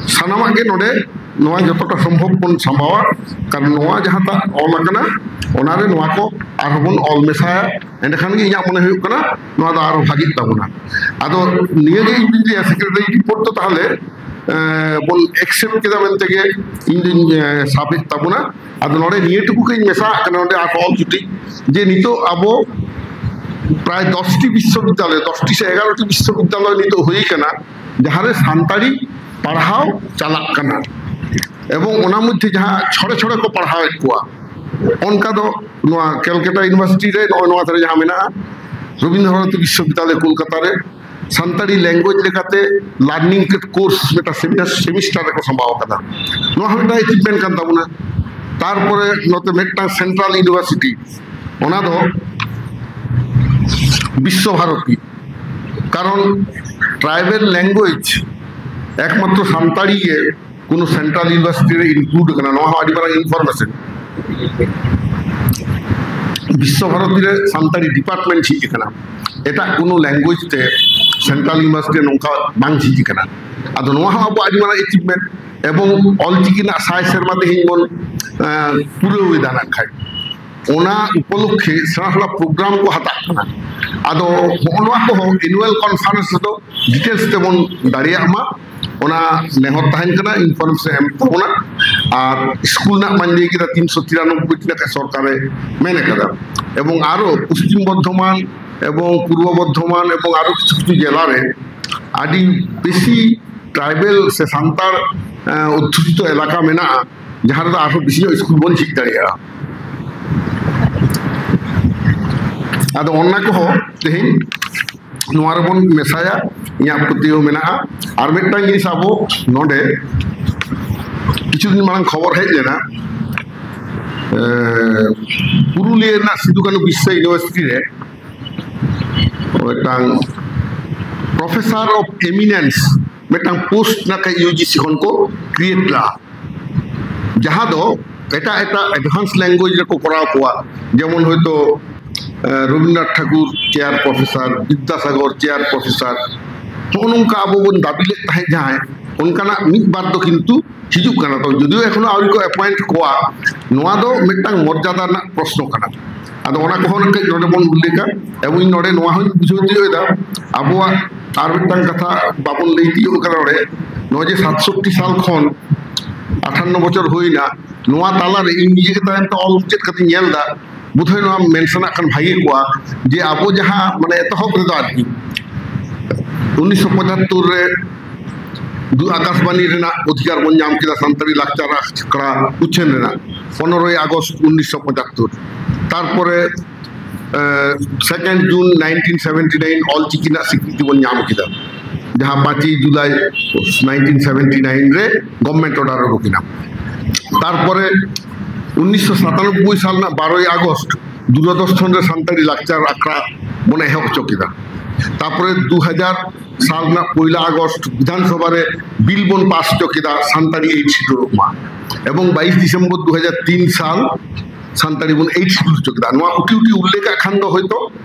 ᱥᱟᱱᱟᱢᱟᱜ ᱜᱮ ᱱᱚᱰᱮ ᱱᱚᱣᱟ ᱡᱚᱛᱚᱴᱟ ᱥᱚᱢᱵᱷᱚᱵ ᱵᱚᱱ ᱥᱟᱢᱵᱟᱣᱟ᱾ ᱠᱟᱨᱚᱱ ᱱᱚᱣᱟ ᱡᱟᱦᱟᱸᱴᱟᱜ ᱚᱞ ᱟᱠᱟᱱᱟ, ᱚᱱᱟᱨᱮ ᱱᱚᱣᱟ ᱠᱚ ᱟᱨᱦᱚᱸ ᱵᱚᱱ ᱚᱞ ᱢᱮᱥᱟᱭᱟ, ᱮᱸᱰᱮᱠᱷᱟᱱ ᱜᱮ ᱤᱧᱟᱹᱜ ᱢᱚᱱᱮ ᱦᱩᱭᱩᱜ ᱠᱟᱱᱟ ᱱᱚᱣᱟ ᱫᱚ ᱟᱨᱦᱚᱸ ᱵᱷᱟᱜᱮᱜ ᱛᱟᱵᱚᱱᱟ᱾ ᱟᱫᱚ ᱱᱤᱭᱟᱹᱜᱮ ᱤᱧ ᱫᱩᱧ ᱞᱟᱹᱭᱟ, ᱥᱮᱠᱨᱮᱴᱟᱨᱤ ᱨᱤᱯᱳᱨᱴ ᱫᱚ ᱛᱟᱦᱚᱞᱮ ᱵᱚᱱ ᱮᱠᱥᱮᱯᱴ ᱠᱮᱫᱟ ᱢᱮᱱᱛᱮ ᱜᱮ ᱤᱧ ᱫᱩᱧ ᱥᱟᱵᱮᱫ ᱛᱟᱵᱚᱱᱟ᱾ ᱟᱫᱚ ᱱᱚᱰᱮ ᱱᱤᱭᱟᱹ ᱴᱩᱠᱩ ᱜᱤᱧ ᱢᱮᱥᱟᱣᱟᱜ ᱠᱟᱱᱟ ᱱᱚᱰᱮ ᱟᱨ ᱚᱞ ᱪᱩᱴᱤ, ᱡᱮ ᱱᱤᱛᱚᱜ ᱟᱵᱚ ᱯᱨᱟᱭ ᱫᱚᱥᱴᱤ ᱵᱤᱥᱥᱚᱵᱤᱫᱽᱫᱟᱞᱚᱭ, ᱫᱚᱥᱴᱤ ᱥᱮ ᱮᱜᱟᱨᱚᱴᱤ ᱵᱤᱥᱥᱚᱵᱤᱫᱽᱫᱟᱞᱚᱭ ᱱᱤᱛᱚᱜ ᱦᱩᱭ ᱠᱟᱱᱟ, ᱡᱟᱦᱟᱸᱨᱮ ᱥᱟᱱᱛᱟᱲᱤ ᱯᱟᱲᱦᱟᱣ ᱪᱟᱞᱟᱜ ᱠᱟᱱᱟ᱾ ᱮᱵᱚᱝ ᱚᱱᱟ ᱢᱚᱫᱽᱫᱷᱮ ᱡᱟᱦᱟᱸ ᱪᱷᱚᱲᱮ ᱪᱷᱚᱲᱮ ᱠᱚ ᱯᱟᱲᱦᱟᱣᱮᱫ ᱠᱚᱣᱟ, ᱚᱱᱠᱟ ᱫᱚ ᱱᱚᱣᱟ ᱠᱮᱞᱠᱟᱴᱟ ᱤᱭᱩᱱᱤᱵᱷᱟᱨᱥᱤᱴᱤ ᱨᱮ, ᱱᱚᱜᱼᱚᱭ ᱱᱚᱣᱟ ᱫᱷᱟᱨᱮ ᱡᱟᱦᱟᱸ ᱢᱮᱱᱟᱜᱼᱟ, ᱨᱚᱵᱤᱱᱫᱨᱚ ᱵᱷᱟᱨᱚᱛᱤ ᱵᱤᱥᱥᱚᱵᱤᱫᱽᱫᱟᱞᱚᱭ ᱠᱳᱞᱠᱟᱛᱟ ᱨᱮ, ᱥᱟᱱᱛᱟᱲᱤ ᱞᱮᱝᱜᱩᱭᱮᱡᱽ ᱞᱮᱠᱟᱛᱮ ᱞᱟᱨᱱᱤᱝ ᱠᱳᱨᱥ ᱢᱤᱫᱴᱟᱝ ᱥᱮᱢᱤᱥᱴᱟᱨ ᱨᱮᱠᱚ ᱥᱟᱢᱵᱟᱣ ᱟᱠᱟᱫᱟ᱾ ᱱᱚᱣᱟ ᱦᱚᱸ ᱢᱤᱫᱴᱟᱝ ᱮᱪᱤᱵᱷᱢᱮᱱᱴ ᱠᱟᱱ ᱛᱟᱵᱚᱱᱟ᱾ ᱛᱟᱨᱯᱚᱨᱮ ᱱᱚᱛᱮ ᱢᱤᱫᱴᱟᱝ ᱥᱮᱱᱴᱨᱟᱞ ᱤᱭᱩᱱᱤᱵᱷᱟᱨᱥᱤᱴᱤ, ᱚᱱᱟ ᱫᱚ ᱵᱤᱥᱥᱚ ᱵᱷᱟᱨᱚᱛᱤ, ᱠᱟᱨᱚᱱ ᱴᱨᱟᱭᱵᱮᱞ ᱞᱮᱝᱜᱩᱭᱮᱡᱽ ᱮᱠᱢᱟᱛᱨᱚ ᱥᱟᱱᱛᱟᱲᱤ ᱜᱮ ᱠᱳᱱᱳ ᱥᱮᱱᱴᱨᱟᱞ ᱤᱭᱩᱱᱤᱵᱷᱟᱨᱥᱤᱴᱤ ᱨᱮ ᱤᱱᱠᱞᱩᱰ ᱟᱠᱟᱱᱟ᱾ ᱱᱚᱣᱟ ᱦᱚᱸ ᱟᱹᱰᱤ ᱢᱟᱨᱟᱝ ᱤᱱᱯᱷᱚᱨᱢᱮᱥᱚᱱ᱾ ᱵᱤᱥᱥᱚ ᱵᱷᱟᱨᱚᱛᱤ ᱨᱮ ᱥᱟᱱᱛᱟᱲᱤ ᱰᱤᱯᱟᱨᱴᱢᱮᱱᱴ ᱡᱷᱤᱡ ᱟᱠᱟᱱᱟ, ᱮᱴᱟᱜ ᱠᱳᱱᱳ ᱞᱮᱝᱜᱩᱭᱮᱡᱽ ᱛᱮ ᱥᱮᱱᱴᱨᱟᱞ ᱤᱭᱩᱱᱤᱵᱷᱟᱨᱥᱤᱴᱤ ᱨᱮ ᱱᱚᱝᱠᱟ ᱵᱟᱝ ᱡᱷᱤᱡ ᱟᱠᱟᱱᱟ᱾ ᱟᱫᱚ ᱱᱚᱣᱟ ᱦᱚᱸ ᱟᱵᱚ ᱟᱹᱰᱤ ᱢᱟᱨᱟᱝ ᱮᱪᱤᱵᱷᱢᱮᱱᱴ, ᱮᱵᱚᱝ ᱚᱞᱪᱤᱠᱤ ᱨᱮᱱᱟᱜ ᱥᱟᱭ ᱥᱮᱨᱢᱟ ᱛᱮᱦᱮᱧ ᱵᱚᱱ ᱯᱩᱨᱟᱹᱣ ᱮᱫᱟ ᱱᱟᱜ ᱠᱷᱟᱡ᱾ ᱚᱱᱟ ᱩᱯᱚᱞᱚᱠᱠᱷᱮ ᱥᱮᱬᱟ ᱥᱮᱬᱟ ᱯᱨᱳᱜᱨᱟᱢ ᱠᱚ ᱦᱟᱛᱟᱜ ᱠᱟᱱᱟ᱾ ᱟᱫᱚ ᱦᱚᱸᱜᱼᱚ ᱱᱚᱣᱟ ᱠᱚᱦᱚᱸ ᱮᱱᱩᱣᱟᱞ ᱠᱚᱱᱯᱷᱟᱨᱮᱱᱥ ᱨᱮᱫᱚ ᱰᱤᱴᱮᱞᱥ ᱛᱮᱵᱚᱱ ᱫᱟᱲᱮᱭᱟᱜ ᱢᱟ, ᱚᱱᱟ ᱱᱮᱦᱚᱨ ᱛᱟᱦᱮᱱ ᱠᱟᱱᱟ, ᱤᱱᱯᱷᱚᱨᱢᱮᱥᱚᱱ ᱮᱢ ᱛᱟᱵᱚᱱᱟ᱾ ᱟᱨ ᱥᱠᱩᱞ ᱨᱮᱱᱟᱜ ᱢᱟᱧ ᱞᱟᱹᱭ ᱠᱮᱫᱟ, ᱛᱤᱱᱥᱚ ᱛᱤᱨᱟᱱᱚᱵᱵᱳᱭ ᱴᱤ ᱱᱟᱠᱷᱟ ᱥᱚᱨᱠᱟᱨᱮ ᱢᱮᱱ ᱟᱠᱟᱫᱟ᱾ ᱮᱵᱚᱝ ᱟᱨᱚ ᱯᱚᱥᱪᱤᱢ ᱵᱚᱨᱫᱷᱚᱢᱟᱱ ᱮᱵᱚᱝ ᱯᱩᱨᱵᱚ ᱵᱚᱨᱫᱷᱚᱢᱟᱱ ᱮᱵᱚᱝ ᱟᱨᱚ ᱠᱤᱪᱷᱩ ᱠᱤᱪᱷᱩ ᱡᱮᱞᱟ ᱨᱮ ᱟᱹᱰᱤ ᱵᱮᱥᱤ ᱴᱨᱟᱭᱵᱮᱞ ᱥᱮ ᱥᱟᱱᱛᱟᱲ ᱚᱫᱽᱫᱷᱩᱥᱤᱛᱚ ᱮᱞᱟᱠᱟ ᱢᱮᱱᱟᱜᱼᱟ, ᱡᱟᱦᱟᱸ ᱨᱮᱫᱚ ᱟᱨᱦᱚᱸ ᱵᱮᱥᱤ ᱧᱚᱜ ᱥᱠᱩᱞ ᱵᱚᱱ ᱡᱷᱤᱡ ᱫᱟᱲᱮᱭᱟᱜᱼᱟ᱾ ᱟᱫᱚ ᱚᱱᱟ ᱠᱚᱦᱚᱸ ᱛᱮᱦᱮᱧ ᱱᱚᱣᱟ ᱨᱮᱵᱚᱱ ᱢᱮᱥᱟᱭᱟ, ᱤᱧᱟᱹᱜ ᱯᱟᱹᱛᱭᱟᱹᱣ ᱢᱮᱱᱟᱜᱼᱟ᱾ ᱟᱨ ᱢᱤᱫᱴᱟᱝ ᱡᱤᱱᱤᱥ ᱟᱵᱚ ᱱᱚᱰᱮ ᱠᱤᱪᱷᱩ ᱫᱤᱱ ᱢᱟᱲᱟᱝ ᱠᱷᱚᱵᱚᱨ ᱦᱮᱡ ᱞᱮᱱᱟ, ᱮ, ᱯᱩᱨᱩᱞᱤᱭᱟᱹ ᱨᱮᱱᱟᱜ ᱥᱤᱫᱩ ᱠᱟᱹᱱᱩ ᱵᱤᱨᱥᱟ ᱤᱭᱩᱱᱤᱵᱷᱟᱨᱥᱤᱴᱤ ᱨᱮ ᱢᱤᱫᱴᱟᱝ ᱯᱨᱚᱯᱷᱮᱥᱟᱨ ᱚᱯᱷ ᱮᱢᱤᱱᱮᱱᱥ ᱢᱤᱫᱴᱟᱝ ᱯᱳᱥᱴ ᱱᱟᱜ ᱠᱷᱟᱡ ᱤᱭᱩ ᱡᱤ ᱥᱤ ᱠᱷᱚᱱ ᱠᱚ ᱠᱨᱤᱭᱮᱴ ᱞᱮᱫᱟ, ᱡᱟᱦᱟᱸ ᱫᱚ ᱮᱴᱟᱜ ᱮᱴᱟᱜ ᱮᱰᱵᱷᱟᱱᱥ ᱞᱮᱝᱜᱩᱭᱮᱡᱽ ᱨᱮᱠᱚ ᱠᱚᱨᱟᱣ ᱠᱚᱣᱟ, ᱡᱮᱢᱚᱱ ᱦᱚᱭᱛᱳ Rabindranath Tagore chair professor, Vidyasagar chair professor, ᱱᱚᱜᱼᱚ ᱱᱚᱝᱠᱟ ᱟᱵᱚ ᱵᱚᱱ ᱫᱟᱹᱵᱤ ᱞᱮᱫ ᱛᱟᱦᱮᱸᱫ ᱡᱟᱦᱟᱸᱭ, ᱚᱱᱠᱟᱱᱟᱜ ᱢᱤᱫ ᱵᱟᱨ ᱫᱚ ᱠᱤᱱᱛᱩ ᱦᱤᱡᱩᱜ ᱠᱟᱱᱟ᱾ ᱛᱚ ᱡᱩᱫᱤᱭᱳ ᱮᱠᱷᱚᱱᱳ ᱟᱹᱣᱨᱤ ᱠᱚ ᱮᱯᱚᱭᱮᱱᱴ ᱠᱚᱣᱟ, ᱱᱚᱣᱟ ᱫᱚ ᱢᱤᱫᱴᱟᱝ ᱢᱚᱨᱡᱟᱫᱟ ᱨᱮᱱᱟᱜ ᱯᱨᱚᱥᱱᱚ ᱠᱟᱱᱟ᱾ ᱟᱫᱚ ᱚᱱᱟ ᱠᱚᱦᱚᱸ ᱱᱟᱜ ᱠᱟᱹᱡ ᱱᱚᱰᱮ ᱵᱚᱱ ᱩᱞᱞᱮᱠᱷᱟ᱾ ᱮᱵᱚᱝ ᱤᱧ ᱱᱚᱰᱮ ᱱᱚᱣᱟ ᱦᱚᱸᱧ ᱵᱩᱡᱷᱟᱹᱣ ᱛᱤᱭᱳᱜ ᱮᱫᱟ, ᱟᱵᱚᱣᱟᱜ ᱟᱨ ᱢᱤᱫᱴᱟᱝ ᱠᱟᱛᱷᱟ ᱵᱟᱵᱚᱱ ᱞᱟᱹᱭ ᱛᱤᱭᱳᱜ ᱠᱟᱫᱟ ᱱᱚᱰᱮ, ᱱᱚᱜᱼᱚᱭ ᱡᱮ ᱥᱟᱛᱥᱚᱴᱴᱤ ᱥᱟᱞ ᱠᱷᱚᱱ ᱟᱴᱷᱟᱱᱱᱚ ᱵᱚᱪᱷᱚᱨ ᱦᱩᱭᱱᱟ, ᱱᱚᱣᱟ ᱛᱟᱞᱟᱨᱮ ᱤᱧ ᱱᱤᱡᱮ ᱜᱮ ᱛᱟᱭᱚᱢ ᱛᱮ ᱚᱞ ᱪᱮᱫ ᱠᱟᱛᱮᱧ ᱧᱮᱞ ᱮᱫᱟ, ᱵᱳᱫᱷᱚᱭ ᱱᱚᱣᱟ ᱢᱮᱱᱥᱚᱱᱟᱜ ᱠᱷᱟᱱ ᱵᱷᱟᱜᱮ ᱠᱚᱜᱼᱟ, ᱡᱮ ᱟᱵᱚ ᱡᱟᱦᱟᱸ ᱢᱟᱱᱮ ᱮᱛᱚᱦᱚᱵ ᱨᱮᱫᱚ ᱟᱨᱠᱤ ᱩᱱᱤᱥᱥᱚ ᱯᱚᱸᱪᱟᱛᱛᱳᱨ ᱨᱮ ᱫᱩ ᱟᱠᱟᱥᱵᱟᱱᱤ ᱨᱮᱱᱟᱜ ᱚᱫᱷᱤᱠᱟᱨ ᱵᱚᱱ ᱧᱟᱢ ᱠᱮᱫᱟ ᱥᱟᱱᱛᱟᱲᱤ ᱞᱟᱠᱪᱟᱨ ᱟᱠᱷᱲᱟ ᱩᱪᱷᱟᱹᱱ ᱨᱮᱱᱟᱜ, ᱯᱚᱱᱨᱚᱭ ᱟᱜᱚᱥᱴ ᱩᱱᱤᱥᱥᱚ ᱯᱚᱸᱪᱟᱛᱛᱳᱨ᱾ ᱛᱟᱨᱯᱚᱨᱮ ᱥᱮᱠᱮᱱᱰ ᱡᱩᱱ ᱱᱟᱭᱤᱱᱴᱤᱱ ᱥᱮᱵᱷᱮᱱᱴᱤ ᱱᱟᱭᱤᱱ ᱚᱞᱪᱤᱠᱤ ᱨᱮᱱᱟᱜ ᱥᱤᱠᱨᱤᱛᱤ ᱵᱚᱱ ᱧᱟᱢ ᱠᱮᱫᱟ, ᱡᱟᱦᱟᱸ ᱯᱟᱸᱪᱮᱭ ᱡᱩᱞᱟᱭ ᱱᱟᱭᱤᱱᱴᱤᱱ ᱥᱮᱵᱷᱮᱱᱴᱤ ᱱᱟᱭᱤᱱ ᱨᱮ ᱜᱚᱵᱷᱢᱮᱱᱴ ᱚᱰᱟᱨ ᱩᱰᱩᱠ ᱮᱱᱟ᱾ ᱛᱟᱨᱯᱚᱨᱮ ᱩᱱᱤᱥᱥᱚ ᱥᱟᱛᱟᱱᱚᱵᱵᱳᱭ ᱥᱟᱞ ᱨᱮᱱᱟᱜ ᱵᱟᱨᱚᱭ ᱟᱜᱚᱥᱴ ᱫᱩᱨᱚᱫᱚᱨᱥᱚᱱ ᱨᱮ ᱥᱟᱱᱛᱟᱲᱤ ᱞᱟᱠᱪᱟᱨ ᱟᱠᱷᱲᱟ ᱵᱚᱱ ᱮᱦᱚᱵ ᱦᱚᱪᱚ ᱠᱮᱫᱟ᱾ ᱛᱟᱨᱯᱚᱨᱮ ᱫᱩ ᱦᱟᱡᱟᱨ ᱥᱟᱞ ᱨᱮᱱᱟᱜ ᱯᱚᱭᱞᱟ ᱟᱜᱚᱥᱴ ᱵᱤᱫᱷᱟᱱ ᱥᱚᱵᱷᱟ ᱨᱮ ᱵᱤᱞ ᱵᱚᱱ ᱯᱟᱥ ᱦᱚᱪᱚ ᱠᱮᱫᱟ ᱥᱟᱱᱛᱟᱲᱤ ᱮᱭᱤᱴ ᱥᱤᱰᱩᱞ ᱢᱟ, ᱮᱵᱚᱝ ᱵᱟᱭᱤᱥ ᱰᱤᱥᱮᱢᱵᱚᱨ ᱫᱩ ᱦᱟᱡᱟᱨ ᱛᱤᱱ ᱥᱟᱞ ᱥᱟᱱᱛᱟᱲᱤ ᱵᱚᱱ ᱮᱭᱤᱴ ᱥᱤᱰᱩᱞ ᱦᱚᱪᱚ ᱠᱮᱫᱟ᱾ ᱱᱚᱣᱟ ᱩᱴᱤ ᱩᱴᱤ ᱩᱞᱞᱮᱠᱷ ᱠᱟᱜ ᱠᱷᱟᱱ ᱫᱚ ᱦᱚᱭᱛᱚ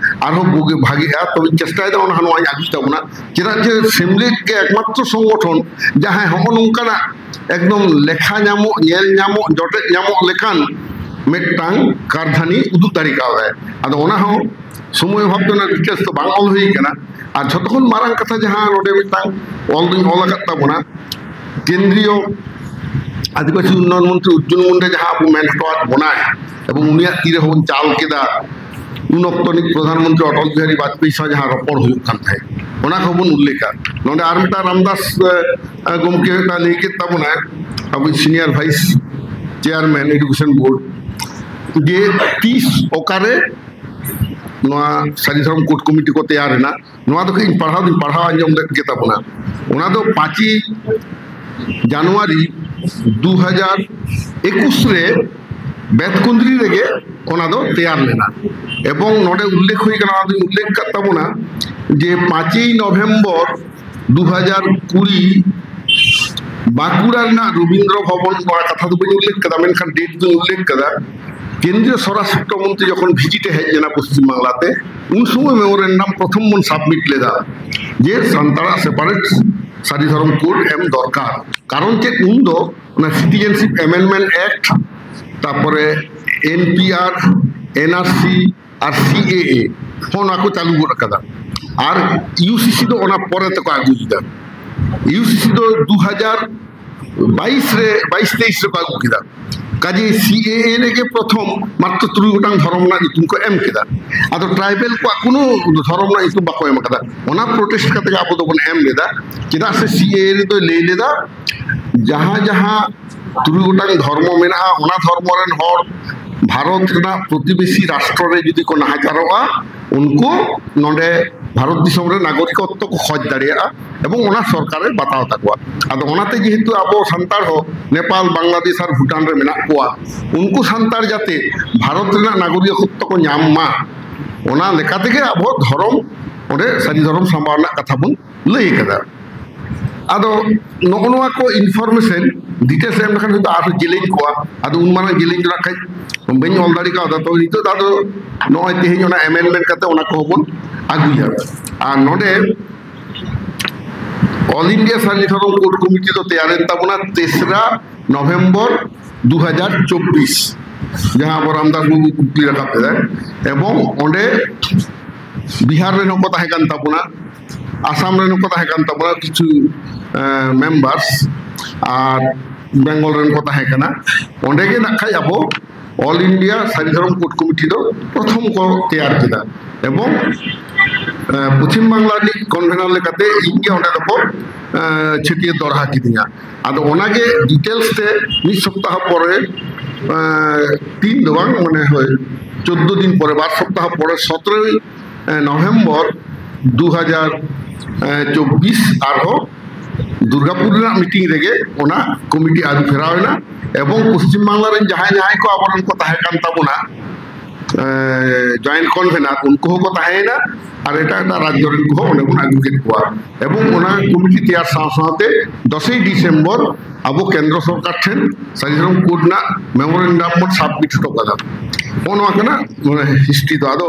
ᱟᱨᱦᱚᱸ ᱵᱩᱜᱤ ᱵᱷᱟᱜᱮᱜᱼᱟ, ᱛᱚᱵᱮᱧ ᱪᱮᱥᱴᱟᱭᱮᱫᱟ ᱚᱱᱟ ᱦᱚᱸ ᱱᱚᱣᱟᱧ ᱟᱹᱜᱩᱭ ᱛᱟᱵᱚᱱᱟ᱾ ᱪᱮᱫᱟᱜ ᱡᱮ ᱥᱮᱢᱞᱮᱫ ᱜᱮ ᱮᱠᱢᱟᱛᱨᱚ ᱥᱚᱝᱜᱚᱴᱷᱚᱱ ᱡᱟᱦᱟᱸᱭ ᱦᱚᱸᱜᱼᱚ ᱱᱚᱝᱠᱟᱱᱟᱜ ᱮᱠᱫᱚᱢ ᱞᱮᱠᱷᱟ ᱧᱟᱢᱚᱜ, ᱧᱮᱞ ᱧᱟᱢᱚᱜ, ᱡᱚᱴᱮᱫ ᱧᱟᱢᱚᱜ ᱞᱮᱠᱟᱱ ᱢᱤᱫᱴᱟᱝ ᱠᱟᱨᱫᱷᱟᱹᱱᱤ ᱩᱫᱩᱜ ᱫᱟᱲᱮ ᱠᱟᱣᱫᱟᱭ᱾ ᱟᱫᱚ ᱚᱱᱟ ᱦᱚᱸ ᱥᱚᱢᱚᱭ ᱚᱵᱷᱟᱵ ᱛᱮ ᱚᱱᱟ ᱰᱤᱴᱮᱞᱥ ᱫᱚ ᱵᱟᱝ ᱚᱞ ᱦᱩᱭ ᱠᱟᱱᱟ᱾ ᱟᱨ ᱡᱷᱚᱛᱚ ᱠᱷᱚᱱ ᱢᱟᱨᱟᱝ ᱠᱟᱛᱷᱟ ᱡᱟᱦᱟᱸ ᱱᱚᱰᱮ ᱢᱤᱫᱴᱟᱝ ᱚᱞ ᱫᱩᱧ ᱚᱞ ᱟᱠᱟᱫ ᱛᱟᱵᱚᱱᱟ, ᱠᱮᱱᱫᱨᱤᱭᱚ ᱟᱹᱫᱤᱵᱟᱹᱥᱤ ᱩᱱᱱᱚᱭᱚᱱ ᱢᱚᱱᱛᱨᱤ ᱚᱨᱡᱩᱱ ᱢᱩᱱᱰᱟ ᱡᱟᱦᱟᱸ ᱟᱵᱚ ᱢᱮᱱ ᱦᱚᱴᱚᱣᱟᱫ ᱵᱚᱱᱟᱭ ᱮᱵᱚᱝ ᱩᱱᱤᱭᱟᱜ ᱛᱤᱨᱮ ᱦᱚᱸᱵᱚᱱ ᱪᱟᱞ ᱠᱮᱫᱟ, ᱩᱱ ᱚᱠᱛᱚ ᱨᱤᱱᱤᱡ ᱯᱨᱚᱫᱷᱟᱱ ᱢᱚᱱᱛᱨᱤ ᱚᱴᱚᱞ ᱵᱤᱦᱟᱨᱤ ᱵᱟᱡᱽᱯᱮᱭᱤ ᱥᱟᱶ ᱡᱟᱦᱟᱸ ᱨᱚᱯᱚᱲ ᱦᱩᱭᱩᱜ ᱠᱟᱱ ᱛᱟᱦᱮᱸᱫ, ᱚᱱᱟ ᱠᱚᱦᱚᱸ ᱵᱚᱱ ᱩᱞᱞᱮᱠᱷᱟ᱾ ᱱᱚᱰᱮ ᱟᱨ ᱢᱤᱫᱴᱟᱝ ᱨᱟᱢᱫᱟᱥ, ᱮ, ᱮ, ᱜᱚᱢᱠᱮ ᱢᱤᱫᱴᱟᱝ ᱞᱟᱹᱭ ᱠᱮᱫ ᱛᱟᱵᱚᱱᱟᱭ, ᱟᱵᱚ senior vice chairman education board, ᱡᱮ ᱛᱤᱥ ᱚᱠᱟᱨᱮ ᱱᱚᱣᱟ ᱥᱟᱹᱨᱤ ᱫᱷᱚᱨᱚᱢ ᱠᱳᱰ ᱠᱚᱢᱤᱴᱤ ᱠᱚ ᱛᱮᱭᱟᱨ ᱮᱱᱟ, ᱱᱚᱣᱟ ᱫᱚ ᱠᱟᱹᱡ ᱤᱧ ᱯᱟᱲᱦᱟᱣ ᱫᱩᱧ ᱯᱟᱲᱦᱟᱣ ᱟᱸᱡᱚᱢ ᱞᱮᱫ ᱜᱮ ᱛᱟᱵᱚᱱᱟ᱾ ᱚᱱᱟ ᱫᱚ ᱯᱟᱸᱪᱮᱭ ᱡᱟᱱᱩᱣᱟᱨᱤ ᱫᱩ ᱦᱟᱡᱟᱨ ᱮᱠᱩᱥ ᱨᱮ ᱵᱮᱛᱠᱩᱸᱫᱽᱨᱤ ᱨᱮᱜᱮ ᱚᱱᱟ ᱫᱚ ᱛᱮᱭᱟᱨ ᱞᱮᱱᱟ᱾ ᱮᱵᱚᱝ ᱱᱚᱰᱮ ᱩᱞᱞᱮᱠᱷ ᱦᱩᱭ ᱠᱟᱱᱟ, ᱚᱱᱟ ᱫᱚᱧ ᱩᱞᱞᱮᱠᱷ ᱠᱟᱫ ᱛᱟᱵᱚᱱᱟ ᱡᱮ ᱯᱟᱸᱪᱮᱭ ᱱᱚᱵᱷᱮᱢᱵᱚᱨ ᱫᱩ ᱦᱟᱡᱟᱨ ᱠᱩᱲᱤ ᱵᱟᱸᱠᱩᱲᱟ ᱨᱮᱱᱟᱜ ᱨᱚᱵᱤᱱᱫᱨᱚ ᱵᱷᱚᱵᱚᱱ, ᱱᱚᱣᱟ ᱠᱟᱛᱷᱟ ᱫᱚ ᱵᱟᱹᱧ ᱩᱞᱞᱮᱠᱷ ᱠᱟᱫᱟ, ᱢᱮᱱᱠᱷᱟᱱ ᱰᱮᱴ ᱫᱚᱧ ᱩᱞᱞᱮᱠᱷ ᱠᱟᱫᱟ᱾ ᱠᱮᱱᱫᱨᱤᱭᱚ ᱥᱚᱨᱟᱥᱴᱨᱚ ᱢᱚᱱᱛᱨᱤ ᱡᱚᱠᱷᱚᱱ ᱵᱷᱤᱡᱤᱴ ᱮ ᱦᱮᱡ ᱞᱮᱱᱟ ᱯᱚᱥᱪᱤᱢ ᱵᱟᱝᱞᱟᱛᱮ, ᱩᱱ ᱥᱚᱢᱚᱭ ᱢᱮᱢᱳᱨᱮᱱᱰᱟᱢ ᱯᱨᱚᱛᱷᱚᱢ ᱵᱚᱱ ᱥᱟᱵᱢᱤᱴ ᱞᱮᱫᱟ ᱡᱮ ᱥᱟᱱᱛᱟᱲᱟᱜ ᱥᱮᱯᱟᱨᱮᱴ ᱥᱟᱹᱨᱤ ᱫᱷᱚᱨᱚᱢ ᱠᱳᱰ ᱮᱢ ᱫᱚᱨᱠᱟᱨ᱾ ᱠᱟᱨᱚᱱ ᱪᱮᱫ, ᱩᱱ ᱫᱚ ᱚᱱᱟ ᱥᱤᱴᱤᱡᱮᱱᱥᱤᱯ ᱮᱢᱮᱱᱰᱢᱮᱱᱴ ᱮᱠᱴ, ᱛᱟᱨᱯᱚᱨᱮ ᱮᱱ ᱯᱤ ᱟᱨ, ᱮᱱ ᱟᱨ ᱥᱤ ᱟᱨ ᱥᱤ ᱮ ᱮ ᱦᱚᱸ ᱱᱚᱣᱟ ᱠᱚ ᱪᱟᱹᱞᱩ ᱜᱚᱫ ᱟᱠᱟᱫᱟ᱾ ᱟᱨ ᱤᱭᱩ ᱥᱤ ᱥᱤ ᱫᱚ ᱚᱱᱟ ᱯᱚᱨᱮ ᱛᱮᱠᱚ ᱟᱹᱜᱩ ᱞᱮᱫᱟ᱾ ᱤᱭᱩ ᱥᱤ ᱥᱤ ᱫᱚ ᱫᱩ ᱦᱟᱡᱟᱨ ᱵᱟᱭᱤᱥ ᱨᱮ, ᱵᱟᱭᱤᱥ ᱛᱮᱭᱤᱥ ᱨᱮᱠᱚ ᱟᱹᱜᱩ ᱠᱮᱫᱟ᱾ ᱠᱟᱡᱮ ᱥᱤ ᱮ ᱮ ᱨᱮᱜᱮ ᱯᱨᱚᱛᱷᱚᱢ ᱢᱟᱛᱨᱚ ᱛᱩᱨᱩᱭ ᱜᱚᱴᱟᱝ ᱫᱷᱚᱨᱚᱢ ᱨᱮᱱᱟᱜ ᱧᱩᱛᱩᱢ ᱠᱚ ᱮᱢ ᱠᱮᱫᱟ᱾ ᱟᱫᱚ ᱴᱨᱟᱭᱵᱮᱞ ᱠᱚᱣᱟᱜ ᱠᱳᱱᱳ ᱫᱷᱚᱨᱚᱢ ᱨᱮᱱᱟᱜ ᱧᱩᱛᱩᱢ ᱵᱟᱠᱚ ᱮᱢ ᱠᱟᱫᱟ᱾ ᱚᱱᱟ ᱯᱨᱚᱴᱮᱥᱴ ᱠᱟᱛᱮ ᱜᱮ ᱟᱵᱚ ᱫᱚᱵᱚᱱ ᱮᱢ ᱞᱮᱫᱟ᱾ ᱪᱮᱫᱟᱜ ᱥᱮ ᱥᱤ ᱮ ᱮ ᱨᱮᱫᱚᱭ ᱞᱟᱹᱭ ᱞᱮᱫᱟ, ᱡᱟᱦᱟᱸ ᱡᱟᱦᱟᱸ ᱛᱩᱨᱩᱭ ᱜᱚᱴᱟᱝ ᱫᱷᱚᱨᱢᱚ ᱢᱮᱱᱟᱜᱼᱟ, ᱚᱱᱟ ᱫᱷᱚᱨᱢᱚ ᱨᱮᱱ ᱦᱚᱲ ᱵᱷᱟᱨᱚᱛ ᱨᱮᱱᱟᱜ ᱯᱨᱚᱛᱤᱵᱮᱥᱤ ᱨᱟᱥᱴᱨᱚ ᱨᱮ ᱡᱩᱫᱤ ᱠᱚ ᱱᱟᱦᱟᱪᱟᱨᱚᱜᱼᱟ, ᱩᱱᱠᱩ ᱱᱚᱰᱮ ᱵᱷᱟᱨᱚᱛ ᱫᱤᱥᱚᱢ ᱨᱮ ᱱᱟᱜᱚᱨᱤᱠᱚᱛᱛᱚ ᱠᱚ ᱠᱷᱚᱡᱽ ᱫᱟᱲᱮᱭᱟᱜᱼᱟ ᱮᱵᱚᱝ ᱚᱱᱟ ᱥᱚᱨᱠᱟᱨᱮ ᱵᱟᱛᱟᱣ ᱛᱟᱠᱚᱣᱟ᱾ ᱟᱫᱚ ᱚᱱᱟᱛᱮ ᱡᱮᱦᱮᱛᱩ ᱟᱵᱚ ᱥᱟᱱᱛᱟᱲ ᱦᱚᱸ ᱱᱮᱯᱟᱞ, ᱵᱟᱝᱞᱟᱫᱮᱥ ᱟᱨ ᱵᱷᱩᱴᱟᱱ ᱨᱮ ᱢᱮᱱᱟᱜ ᱠᱚᱣᱟ, ᱩᱱᱠᱩ ᱥᱟᱱᱛᱟᱲ ᱡᱟᱛᱮ ᱵᱷᱟᱨᱚᱛ ᱨᱮᱱᱟᱜ ᱱᱟᱜᱚᱨᱤᱠᱚᱛᱛᱚ ᱠᱚ ᱧᱟᱢ ᱢᱟ, ᱚᱱᱟ ᱞᱮᱠᱟ ᱛᱮᱜᱮ ᱟᱵᱚ ᱫᱷᱚᱨᱚᱢ, ᱚᱸᱰᱮ ᱥᱟᱹᱨᱤ ᱫᱷᱚᱨᱚᱢ ᱥᱟᱢᱵᱟᱣ ᱨᱮᱱᱟᱜ ᱠᱟᱛᱷᱟ ᱵᱚᱱ ᱞᱟᱹᱭ ᱠᱟᱫᱟ᱾ ᱟᱫᱚ ᱱᱚᱜᱼᱚ ᱱᱚᱣᱟ ᱠᱚ ᱤᱱᱯᱷᱚᱨᱢᱮᱥᱚᱱ ᱰᱤᱴᱮᱞᱥ ᱮᱢ ᱞᱮᱠᱷᱟᱱ ᱦᱚᱭᱛᱳ ᱟᱨᱦᱚᱸ ᱡᱮᱞᱮᱧ ᱠᱚᱜᱼᱟ᱾ ᱟᱫᱚ ᱩᱱ ᱢᱟᱨᱟᱝ ᱡᱮᱞᱮᱧ ᱫᱚ ᱱᱟᱜ ᱠᱷᱟᱡ ᱵᱟᱹᱧ ᱚᱞ ᱫᱟᱲᱮ ᱠᱟᱣᱫᱟ᱾ ᱛᱚ ᱱᱤᱛᱚᱜ ᱫᱚ ᱟᱫᱚ ᱱᱚᱜᱼᱚᱭ ᱛᱮᱦᱮᱧ ᱚᱱᱟ ᱮᱢᱮᱱᱰᱢᱮᱱᱴ ᱠᱟᱛᱮ ᱚᱱᱟ ᱠᱚᱦᱚᱸ ᱵᱚᱱ ᱟᱹᱜᱩᱭᱟ᱾ ᱟᱨ ᱱᱚᱰᱮ ᱚᱞ ᱤᱱᱰᱤᱭᱟ ᱥᱟᱹᱨᱤ ᱫᱷᱚᱨᱚᱢ ᱠᱳᱰ ᱠᱚᱢᱤᱴᱤ ᱫᱚ ᱛᱮᱭᱟᱨᱮᱱ ᱛᱟᱵᱚᱱᱟ ᱛᱮᱥᱨᱟ ᱱᱚᱵᱷᱮᱢᱵᱚᱨ ᱫᱩ ᱦᱟᱡᱟᱨ ᱪᱚᱵᱵᱤᱥ, ᱡᱟᱦᱟᱸ ᱟᱵᱚ ᱨᱟᱢᱫᱟᱥ ᱵᱟᱵᱩ ᱠᱩᱠᱞᱤ ᱨᱟᱠᱟᱵ ᱞᱮᱫᱟᱭ᱾ ᱮᱵᱚᱝ ᱚᱸᱰᱮ ᱵᱤᱦᱟᱨ ᱨᱮᱱ ᱦᱚᱸᱠᱚ ᱛᱟᱦᱮᱸ ᱠᱟᱱ ᱛᱟᱵᱚᱱᱟ, ᱟᱥᱟᱢ ᱨᱮᱱ ᱦᱚᱸᱠᱚ ᱛᱟᱦᱮᱸ ᱠᱟᱱ ᱛᱟᱵᱚᱱᱟ ᱠᱤᱪᱷᱩ ᱢᱮᱢᱵᱟᱨᱥ, ᱟᱨ ᱵᱮᱝᱜᱚᱞ ᱨᱮᱱ ᱠᱚ ᱛᱟᱦᱮᱸ ᱠᱟᱱᱟ᱾ ᱚᱸᱰᱮ ᱜᱮ ᱱᱟᱜ ᱠᱷᱟᱡ ᱟᱵᱚ ᱚᱞ ᱤᱱᱰᱤᱭᱟ ᱥᱟᱹᱨᱤ ᱫᱷᱚᱨᱚᱢ ᱠᱳᱰ ᱠᱚᱢᱤᱴᱤ ᱫᱚ ᱯᱨᱚᱛᱷᱚᱢ ᱠᱚ ᱛᱮᱭᱟᱨ ᱠᱮᱫᱟ᱾ ᱮᱵᱚᱝ ᱯᱚᱪᱷᱤᱢ ᱵᱟᱝᱞᱟ ᱨᱤᱱᱤᱡ ᱠᱚᱱᱵᱷᱮᱱᱟᱨ ᱞᱮᱠᱟᱛᱮ ᱤᱧ ᱜᱮ ᱚᱸᱰᱮ ᱫᱚᱠᱚ ᱪᱷᱟᱹᱴᱭᱟᱹᱨ ᱫᱚᱲᱦᱟ ᱠᱤᱫᱤᱧᱟ᱾ ᱟᱫᱚ ᱚᱱᱟᱜᱮ ᱰᱤᱴᱮᱞᱥ ᱛᱮ ᱢᱤᱫ ᱥᱚᱯᱛᱟᱦᱚ ᱯᱚᱨᱮ, ᱛᱤᱱ ᱫᱚ ᱵᱟᱝ, ᱢᱟᱱᱮ ᱦᱳᱭ, ᱪᱳᱫᱽᱫᱳ ᱫᱤᱱ ᱯᱚᱨᱮ, ᱵᱟᱨ ᱥᱚᱯᱛᱟᱦᱚ ᱯᱚᱨᱮ, ᱥᱚᱛᱨᱚᱭ ᱱᱚᱵᱷᱮᱢᱵᱚᱨ ᱫᱩ ᱦᱟᱡᱟᱨ ᱪᱚᱵᱵᱤᱥ ᱟᱨᱦᱚᱸ ᱫᱩᱨᱜᱟᱯᱩᱨ ᱨᱮᱱᱟᱜ ᱢᱤᱴᱤᱝ ᱨᱮᱜᱮ ᱚᱱᱟ ᱠᱚᱢᱤᱴᱤ ᱟᱹᱨᱩ ᱯᱷᱮᱨᱟᱣ ᱮᱱᱟ᱾ ᱮᱵᱚᱝ ᱯᱚᱥᱪᱤᱢ ᱵᱟᱝᱞᱟ ᱨᱮᱱ ᱡᱟᱦᱟᱸᱭ ᱡᱟᱦᱟᱸᱭ ᱠᱚ ᱟᱵᱚᱨᱮᱱ ᱠᱚ ᱛᱟᱦᱮᱸ ᱠᱟᱱ ᱛᱟᱵᱚᱱᱟ, ᱡᱚᱭᱮᱱᱴ ᱠᱚᱱᱵᱷᱮᱱᱟᱨ, ᱩᱱᱠᱩ ᱦᱚᱸᱠᱚ ᱛᱟᱦᱮᱸᱭᱮᱱᱟ ᱟᱨ ᱮᱴᱟᱜ ᱮᱴᱟᱜ ᱨᱟᱡᱽᱡᱚ ᱨᱮᱱ ᱠᱚᱦᱚᱸ ᱚᱸᱰᱮ ᱵᱚᱱ ᱟᱹᱜᱩ ᱠᱮᱫ ᱠᱚᱣᱟ᱾ ᱮᱵᱚᱝ ᱚᱱᱟ ᱠᱚᱢᱤᱴᱤ ᱛᱮᱭᱟᱨ ᱥᱟᱶ ᱥᱟᱶᱛᱮ ᱫᱚᱥᱮᱭ ᱰᱤᱥᱮᱢᱵᱚᱨ ᱟᱵᱚ ᱠᱮᱱᱫᱨᱚ ᱥᱚᱨᱠᱟᱨ ᱴᱷᱮᱱ ᱥᱟᱹᱨᱤ ᱫᱷᱚᱨᱚᱢ ᱠᱳᱰ ᱨᱮᱱᱟᱜ ᱢᱮᱢᱳᱨᱮᱱᱰᱟᱢ ᱵᱚᱱ ᱥᱟᱵᱢᱤᱴ ᱦᱚᱴᱚ ᱠᱟᱫᱟ᱾ ᱱᱚᱜᱼᱚ ᱱᱚᱣᱟ ᱠᱟᱱᱟ ᱢᱟᱱᱮ ᱦᱤᱥᱴᱨᱤ ᱫᱚ᱾ ᱟᱫᱚ